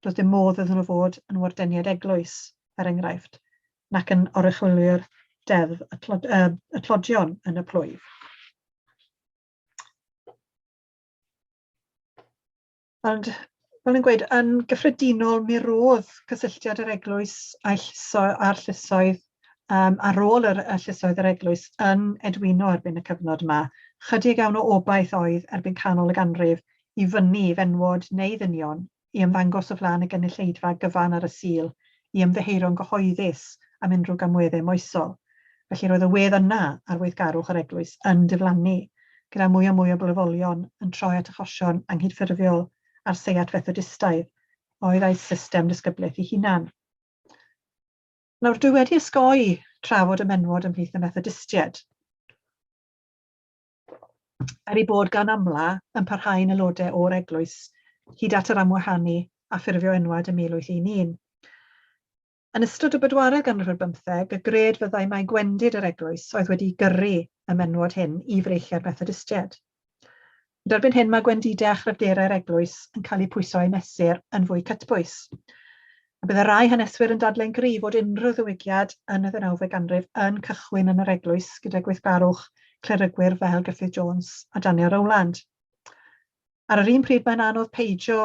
Doedd dim modd iddyn nhw fod yn wardeniaid eglwys, er enghraifft, nac yn oruchwylwyr deddf y, tlod, y tlodion yn y plwyf. Ond, fel yn gweud, yn gyffredinol, mi roedd cysylltiad yr eglwys a'i llyso, a'r llysoedd ar ôl yr, y llysoedd yr eglwys yn edwino erbyn y cyfnod yma. Chydig iawn o obaith oedd erbyn canol y ganrif i fyny i fenwod neu ddynion i ymddangos o flaen y gynulleidfa gyfan ar y Sul i ymddiheuro'n gyhoeddus am unrhyw gamweddau moesol. Felly roedd y wedd yna ar weithgarwch yr eglwys yn diflannu, gyda mwy a mwy o blwyfolion yn troi at achosion anghydffurfiol a'r seiat Fethodistaidd oedd â'i system disgyblaeth ei hunan. Nawr, dwi wedi osgoi trafod y menwod ymhlith y Methodistiaid, er ei bod gan amla yn parhau'n aelodau o'r eglwys hyd at yr amwahanu a ffurfio enwad ym 1811. Yn ystod y bedwaredd ganrif ar bymtheg, y gred fyddai mai gwendid yr eglwys oedd wedi gyrru y menwod hyn i freichiau'r Methodistiaid. Ond erbyn hyn mae gwendidau a chryfderau'r eglwys yn cael eu pwyso a'u mesur yn fwy cytbwys. A byddai rai haneswyr yn dadlau'n gryf fod unrhyw ddiwygiad yn y ddeunawfed ganrif yn cychwyn yn yr eglwys gyda gweithgarwch clerygwyr fel Griffith Jones a Daniel Rowland. Ar yr un pryd mae'n anodd peidio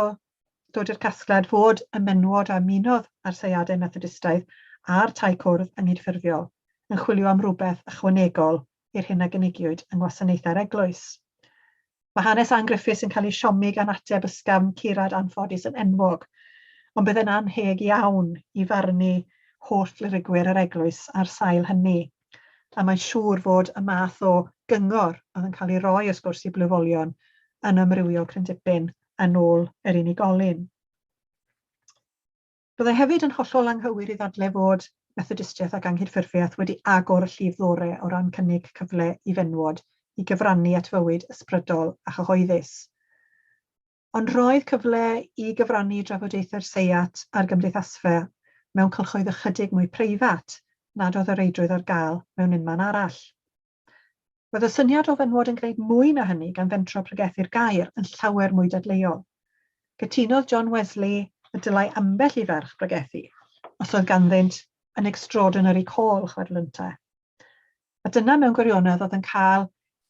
dod i'r casgliad fod y menywod a ymunodd â'r seiadau Methodistaidd a'r tai cwrdd anghydffurfiol yn chwilio am rywbeth ychwanegol i'r hyn a gynigiwyd yng ngwasanaethau'r eglwys. Mae hanes Ann Griffiths yn cael ei siomi gan ateb ysgafn curad anffodus yn enwog, ond byddai'n annheg iawn i farnu holl glerigwyr yr eglwys ar sail hynny, a mae'n siŵr fod y math o gyngor oedd yn cael ei roi wrth gwrs i blwyfolion yn amrywio cryn dipyn yn ôl yr unigolyn. Byddai hefyd yn hollol anghywir i ddadlau fod Methodistiaeth ac Anghydffurfiaeth wedi agor y llif ddore o ran cynnig cyfle i fenywod i gyfrannu at fywyd ysbrydol a chyhoeddus. Ond roedd cyfle i gyfrannu i drafodaethau'r seiat a'r gymdeithasfa mewn cylchoedd ychydig mwy preifat nad oedd o reidrwydd ar gael mewn unman arall. Roedd y syniad o fenywod yn gwneud mwy na hynny gan fentro pregethu'r gair yn llawer mwy dadleuol. Cytunodd John Wesley y dylai ambell i ferch bregethu, os oedd ganddynt an extraordinary call, chwedl yntau. A dyna mewn gwirionedd oedd yn cael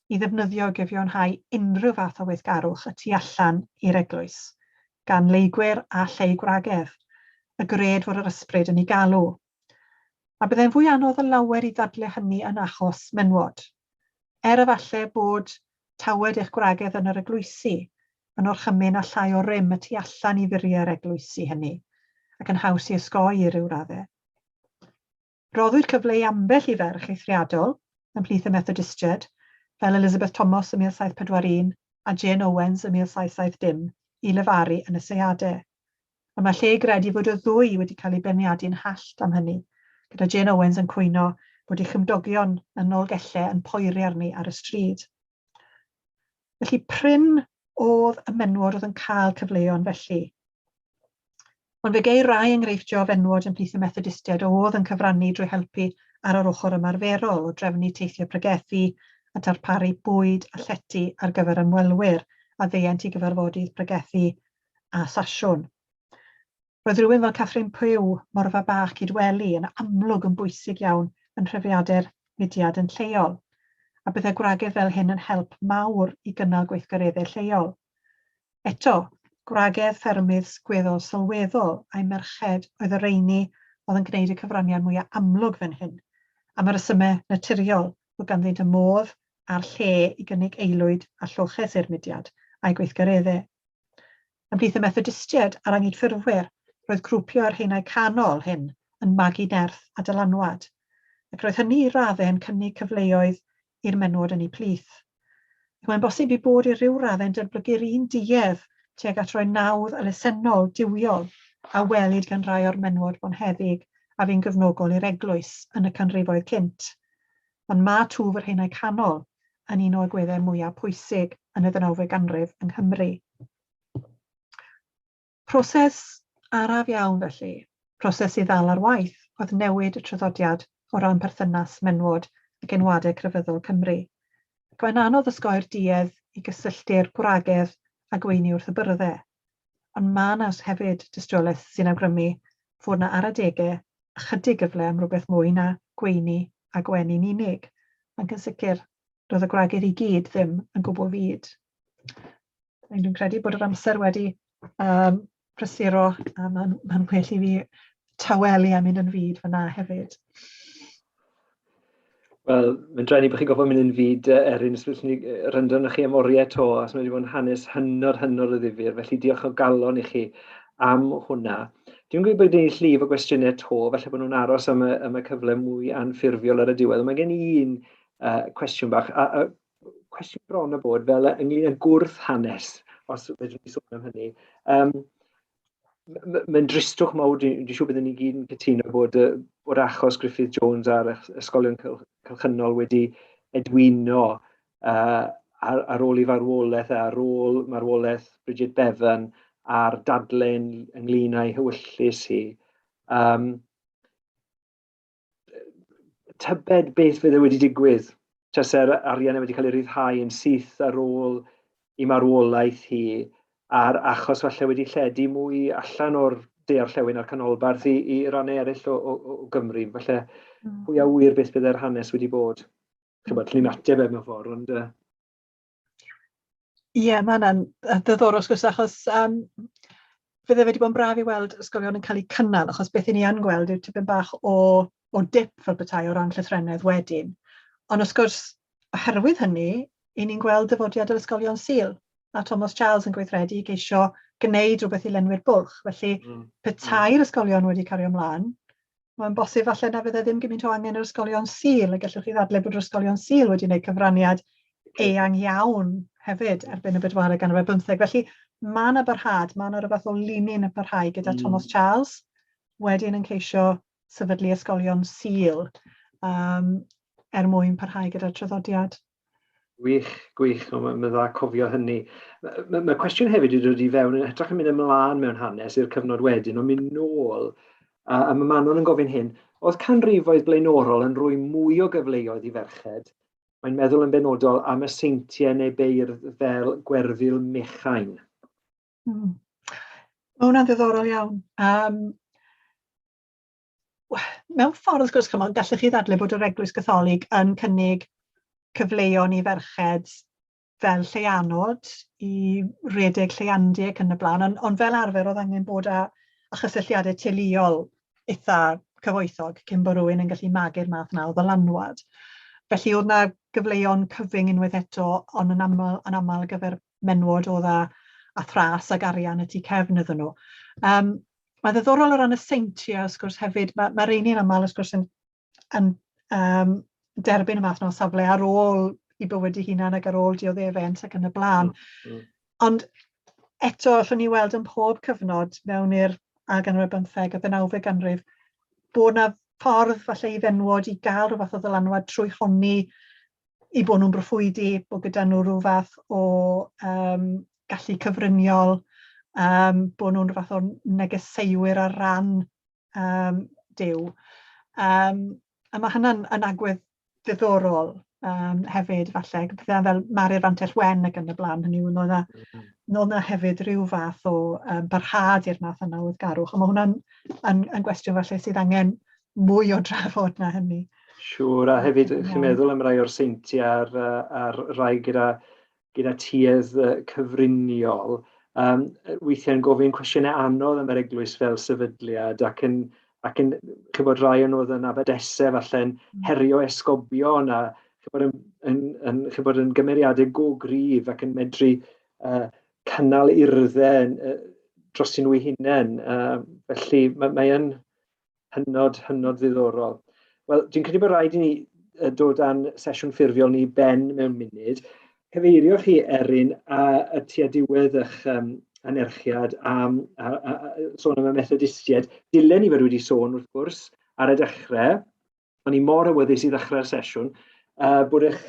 ei ddefnyddio i gyfiawnhau unrhyw fath o weithgarwch y tu allan i'r eglwys, gan leygwyr a lleygwragedd, y gred fod yr ysbryd yn eu galw. A byddai'n fwy anodd o lawer i ddadle hynny yn achos menywod. Er efalle bod tawed eich gwragedd yn yr eglwysi yn orchymyn â llai o rym y tu allan i furiau'r eglwysi hynny, ac yn haws i osgoi i ryw raddau. Roddwyd cyfle i ambell i ferch eithriadol ymhlith y Methodistiaid, fel Elizabeth Thomas ym 1741 a Jane Owens ym 1770, i lefaru yn y seiadau. A mae lle i gredu fod y ddwy wedi cael eu beirniadu'n hallt am hynny, gyda Jane Owens yn cwyno bod ei chymdogion yn Nolgellau yn poeri arni ar y stryd. Felly prin oedd y menywod oedd yn cael cyfleon felly. Ond fe geir rai enghreifftiau o fenywod ymhlith y Methodistiaid oedd yn cyfrannu drwy helpu ar yr ochr ymarferol o drefnu teithiau pregethu a darparu bwyd a llety ar gyfer ymwelwyr a ddeuent i gyfarfodydd pregethu a sasiwn. Roedd rhywun fel Catherine Pugh, Morfa Bach Cydweli, yn amlwg yn bwysig iawn yn nhrefiadau'r mudiad yn lleol, a byddai gwragedd fel hyn yn help mawr i gynnal gweithgareddau lleol. Eto, gwragedd ffermydd gweddol sylweddol a'i merched oedd y rheini oedd yn gwneud y cyfraniad mwyaf amlwg fan hyn, am y rhesymau naturiol fod ganddynt y modd a'r lle i gynnig aelwyd a lloches i'r mudiad a'i gweithgareddau. Ymhlith y Methodistiaid a'r Anghydffurfwyr, roedd grwpio yr haenau canol hyn yn magu nerth a dylanwad, ac roedd hynny i raddau yn cynnig cyfleoedd i'r menywod yn eu plith. Ac mae'n bosib eu bod i ryw raddau'n datblygu'r un duedd tuag at roi nawdd elusennol duwiol a welid gan rai o'r menywod bonheddig a fu'n gefnogol i'r eglwys yn y canrifoedd cynt. Ond mae twf yr haenau canol yn un o agweddau mwyaf pwysig yn y ddeunawfed ganrif yng Nghymru. Proses araf iawn felly, proses i ddal ar waith, oedd newid y traddodiad o ran perthynas menywod ac enwadau crefyddol Cymru. Ac mae'n anodd osgoi'r duedd i gysylltu'r gwragedd â gweini wrth y byrddau. Ond mae yna hefyd dystiolaeth sy'n awgrymu fod yna ar adegau ychydig gyfle am rywbeth mwy na gweini a gwenu'n unig. Ac yn sicr, doedd y gwragedd i gyd ddim yn gwbl fud. Dwi'n credu bod yr amser wedi prysuro a mae'n well i fi tawelu a mynd yn fud fyna hefyd. Wel, mae'n drueni bod chi'n gorfod mynd yn fud, Erin, os fyswn i rando arnoch chi am oriau 'to, achos mae wedi bod yn hanes hynod, hynod o ddifyr, felly diolch o galon i chi am hwnna. Dwi'n gwybod bod gen i llif o gwestiynau 'to, falle bod nhw'n aros am y, am y cyfle mwy anffurfiol ar y diwedd, ond mae gen i un cwestiwn bach, a cwestiwn bron a bod fel ynglyn â gwrth hanes, os fedrwn ni sôn am hynny. Mae'n dristwch mawr, dwi'n dwi siŵr byddwn ni gyd yn cytuno bod, bod achos Griffith Jones a'r ysgolion cylchynol wedi edwino ar ôl ei farwolaeth e, ar ôl marwolaeth Bridget Bevan a'r dadlen ynglyn â'i hewyllys hi. Tybed beth fydde wedi digwydd tase'r arian wedi cael ei ryddhau yn syth ar ôl i marwolaeth hi, a'r achos falle wedi lledu mwy allan o'r de-orllewin a'r canolbarth i, i rannau eraill o, o, o Gymru. Falle pwy a ŵyr beth bydde'r hanes wedi bod. Chybod, allwn ni'm ateb e mewn ffordd, ond... Ie, mae hwnna'n ddiddorol wrth gwrs, achos fydde fe wedi bod yn braf i weld ysgolion yn cael eu cynnal, achos beth 'y ni yn gweld yw tipyn bach o, o dip fel petai o ran llythrennedd wedyn. Ond wrth gwrs, oherwydd hynny, 'y ni'n gweld dyfodiad yr ysgolion Sul, a Thomas Charles yn gweithredu i geisio gwneud rhywbeth i lenwi'r bwlch. Felly, petai'r ysgolion wedi cario ymlaen, mae'n bosib falle na fydde ddim gymaint o angen yr ysgolion Sul, a gallwch chi ddadlau bod yr ysgolion Sul wedi gwneud cyfraniad eang iawn hefyd erbyn y bedwaredd ganrif ar bymtheg. Felly mae yna barhad, mae yna rhywbeth o linyn yn parhau gyda Thomas Charles, wedyn yn ceisio sefydlu ysgolion Sul er mwyn parhau gyda'r traddodiad. Gwych, gwych, mae'n ma dda cofio hynny. Mae ma, ma cwestiwn hefyd wedi dod i fewn, yn hytrach yn mynd ymlaen mewn hanes i'r cyfnod wedyn, ond mynd nôl, a mae Manon yn gofyn hyn, oedd canrifoedd blaenorol yn rhoi mwy o gyfleoedd i ferched? Mae'n meddwl yn benodol am y seintiau neu beirdd fel Gwerfyl Mechain. Mae hwnna'n ddiddorol iawn. Mewn ffordd, wrth gwrs, chimod, gallech chi ddadlau bod yr Eglwys Gatholig yn cynnig cyfleon i ferched fel lleianod i redeg lleiandy ac yn y blaen, ond, ond fel arfer oedd angen bod â, â chysylltiadau teuluol eitha cyfoethog cyn bod rhywun yn gallu magu'r math yna o ddylanwad. Felly oedd 'na gyfleon cyfyng unwaith eto, ond yn aml, yn aml ar gyfer menywod oedd â, â thras ag arian y tu cefn iddyn nhw. Mae'n ddiddorol o ran y seintiau, wrth gwrs, hefyd. Mae, mae rheini'n aml, wrth gwrs, yn, yn um, derbyn y math yna o safle ar ôl i bywyd eu hunan ac ar ôl dioddefent ac yn y blaen. Ond eto, allwn ni weld yn pob cyfnod mewn i'r ail ganrif ar bymtheg a ddeunawfed ganrif bod 'na ffordd falle i fenywod i gael rhyw fath o ddylanwad trwy honni eu bod nhw'n broffwydi, bod gyda nhw rhyw fath o um, gallu cyfryniol, bod nhw'n rhyw fath o negeseuwyr ar ran Duw. A mae hynna'n yn agwedd ddiddorol hefyd, falle, pethau fel Mari'r Fantell Wen ac yn y blaen, hynny yw, oedd 'na, oedd 'na hefyd rhyw fath o barhad i'r math yna o weithgarwch, ond mae hwnna'n yn, yn gwestiwn falle sydd angen mwy o drafod na hynny. Siŵr, a hefyd chi'n meddwl am rai o'r seintiau a'r, a'r rai gyda, gyda tuedd cyfriniol, weithiau'n gofyn cwestiynau anodd am yr eglwys fel sefydliad ac yn, ac yn chybod, rai o'n oedd yn abadesau falle'n herio esgobion a chybod, yn, yn, yn, chybod, yn gymeriadau go gryf ac yn medru cynnal urddau dros nhw eu hunain. Felly mae, mae yn hynod, hynod ddiddorol. Wel, dwi'n credu bod rhaid i ni dod â'n sesiwn ffurfiol ni i ben mewn munud. Cyfeirioch chi, Erin, a, a tua diwedd eich anerchiad am a, a, a, sôn am y Methodistiaid. Dylen ni fod wedi sôn, wrth gwrs, ar y dechrau. O'n i mor awyddus i ddechrau'r sesiwn, bod eich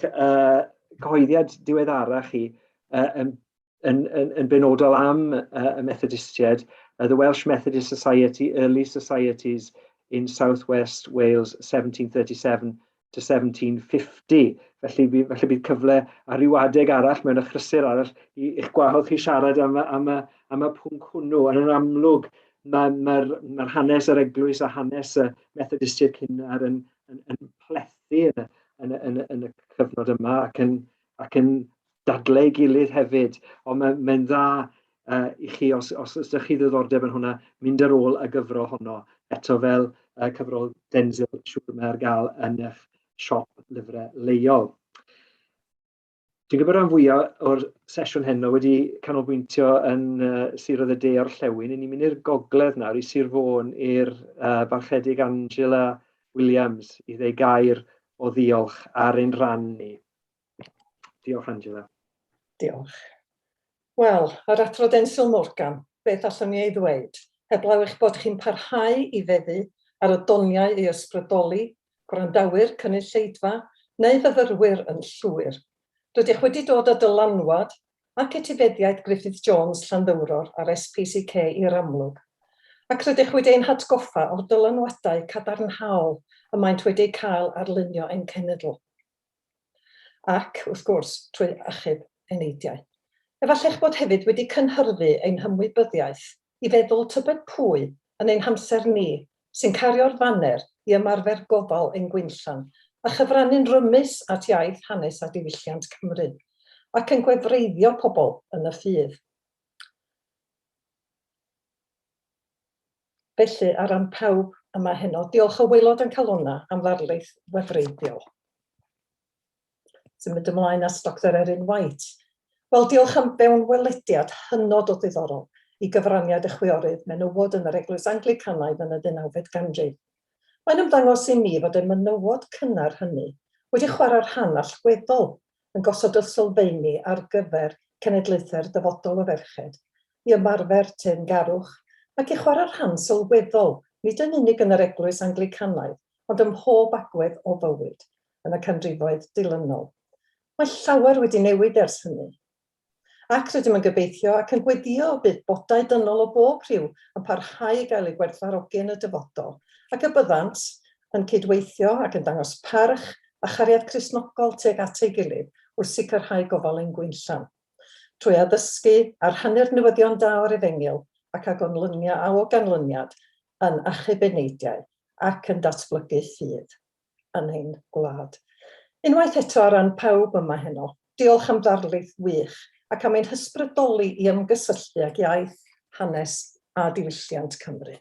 cyhoeddiad diweddarach chi yn, yn, yn, yn benodol am y Methodistiaid, The Welsh Methodist Society, Early Societies in South West Wales, 1737. to 1750. Felly, felly bydd cyfle ar ryw adeg arall mewn achlysur arall i, i'ch gwahodd chi siarad am, am, y, am y pwnc hwnnw. Ond yn amlwg, mae'r mae, mae hanes yr eglwys a hanes y Methodistiaid cynnar yn, yn, yn plethu yn y, yn, y, yn, y, yn y cyfnod yma ac yn, ac yn dadlau ei gilydd hefyd. Ond mae'n mae dda uh, i chi, os, os, os ydych chi ddiddordeb yn hwnna, mynd ar ôl y gyfrol honno. Eto fel uh, cyfrol Denzil, siŵr mae ar gael yn eich siop lyfrau leol. Dwi'n gwybod rhan fwyaf o'r sesiwn heno wedi canolbwyntio yn uh, siroedd y De Orllewin. Ni'n mynd i'r gogledd nawr, i Sir Fôn, i'r uh, barchedig Angela Williams i ddeu gair o ddiolch ar ein rhan ni. Diolch, Angela. Diolch. Wel, yr Athro Densil Morgan, beth allwn ni ei ddweud, heblaw eich bod chi'n parhau i feddu ar y doniau i ysbrydoli gwrandawyr, cynulleidfa neu fyfyrwyr yn llwyr. Rydych wedi dod â dylanwad ac etifeddiaeth Griffith Jones Llanddowror a'r SPCK i'r amlwg, ac rydych wedi ein hatgoffa o'r dylanwadau cadarnhaol y maent wedi eu cael ar lunio ein cenedl. Ac, wrth gwrs, trwy achub eneidiau. Efallai eich bod hefyd wedi cynhyrfu ein hymwybyddiaeth i feddwl tybed pwy yn ein hamser ni sy'n cario'r faner i ymarfer gofal ein gwinllan a chyfrannu'n rymus at iaith, hanes a diwylliant Cymru, ac yn gwefreiddio pobl yn y ffydd. Felly, ar ran pawb yma heno, diolch o waelod ein calonnau am ddarlith wefreiddiol. Symud ymlaen at Doctor Erin White. Wel, diolch am fewnwelediad hynod o ddiddorol i gyfraniad y chwiorydd menywod yn yr Eglwys Anglicanaidd yn y ddeunawfed ganrif. Mae'n ymddangos i mi fod y menywod cynnar hynny wedi chwarae rhan allweddol yn gosod y sylfeini ar gyfer cenedlaethau'r dyfodol o ferched i ymarfer teyrngarwch ac i chwarae rhan sylweddol nid yn unig yn yr Eglwys Anglicanaidd ond ym mhob agwedd o fywyd yn y canrifoedd dilynol. Mae llawer wedi newid ers hynny. Ac rydym yn gobeithio ac yn gweddïo y bydd bodau dynol o bob rhyw yn parhau i gael eu gwerthfawrogi yn y dyfodol, ac y byddant yn cydweithio ac yn dangos parch a chariad Cristnogol tuag at ei gilydd wrth sicrhau gofal ein gwinllan. Trwy addysgu a rhannu'r newyddion da o'r Efengyl ac a gonlynia a o ganlyniad yn achub eneidiau ac yn datblygu ffydd. yn ein gwlad. Unwaith eto ar ran pawb yma heno, diolch am ddarlith wych ac am ein hysbrydoli i ymgysylltu ag iaith, hanes a diwylliant Cymru.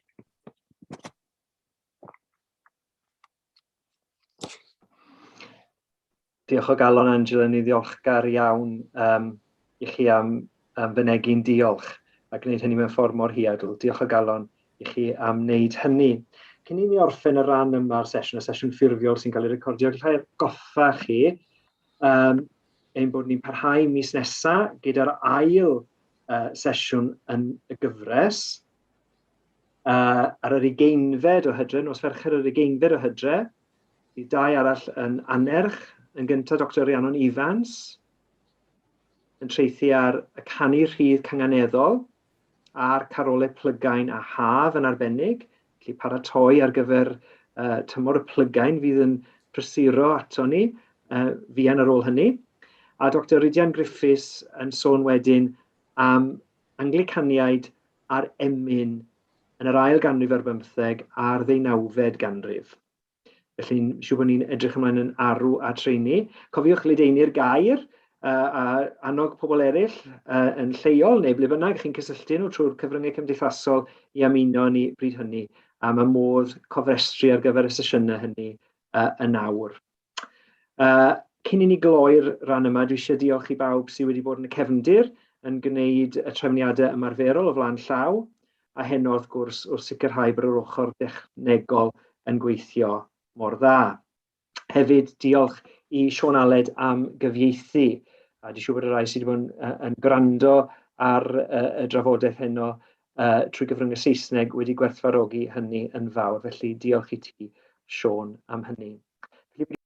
Diolch o galon Angela, ni'n ddiolchgar iawn um, i chi am, am fynegi'n diolch a gwneud hynny mewn ffordd mor huawdl. Diolch o galon i chi am wneud hynny. Cyn i ni orffen y rhan yma o'r sesiwn, y sesiwn ffurfiol sy'n cael ei recordio, gallai goffa chi um, ein bod ni'n parhau mis nesaf gyda'r ail uh, sesiwn yn y gyfres. Uh, ar yr ugeinfed o hydre, nos Fercher yr ugeinfed o hydre, Bydd dau arall yn annerch, yn gyntaf Dr Rhiannon Evans, yn traethu ar y canu rhydd canganeddol a'r carolau plygain a haf yn arbennig, felly paratoi ar gyfer uh, tymor y plygain fydd yn prysuro ato ni uh, fuan ar ôl hynny. A Dr Rhydian Griffiths yn sôn wedyn am Anglicaniaid a'r emyn yn yr ail ganrif ar bymtheg a'r ddeunawfed ganrif. Felly'n siŵr bod ni'n edrych ymlaen yn arw at rheini. Cofiwch ledaenu'r gair uh, a annog pobl eraill uh, yn lleol neu ble bynnag chi'n cysylltu nhw trwy'r cyfryngau cymdeithasol i ymuno ni bryd hynny. A mae modd cofrestru ar gyfer y sesiynau hynny uh, yn awr. Uh, cyn i ni gloi'r rhan yma, dwi eisiau diolch i bawb sydd wedi bod yn y cefndir yn gwneud y trefniadau ymarferol o flaen llaw, a heno wrth gwrs wrth sicrhau bod yr ochr dechnegol yn gweithio mor dda. Hefyd, diolch i Siôn Aled am gyfieithu, a dwi'n siŵr bod y rhai sydd wedi bod yn, yn gwrando ar y, y drafodaeth heno uh, trwy gyfrwng y Saesneg wedi gwerthfawrogi hynny yn fawr. Felly diolch i ti, Siôn, am hynny. Felly,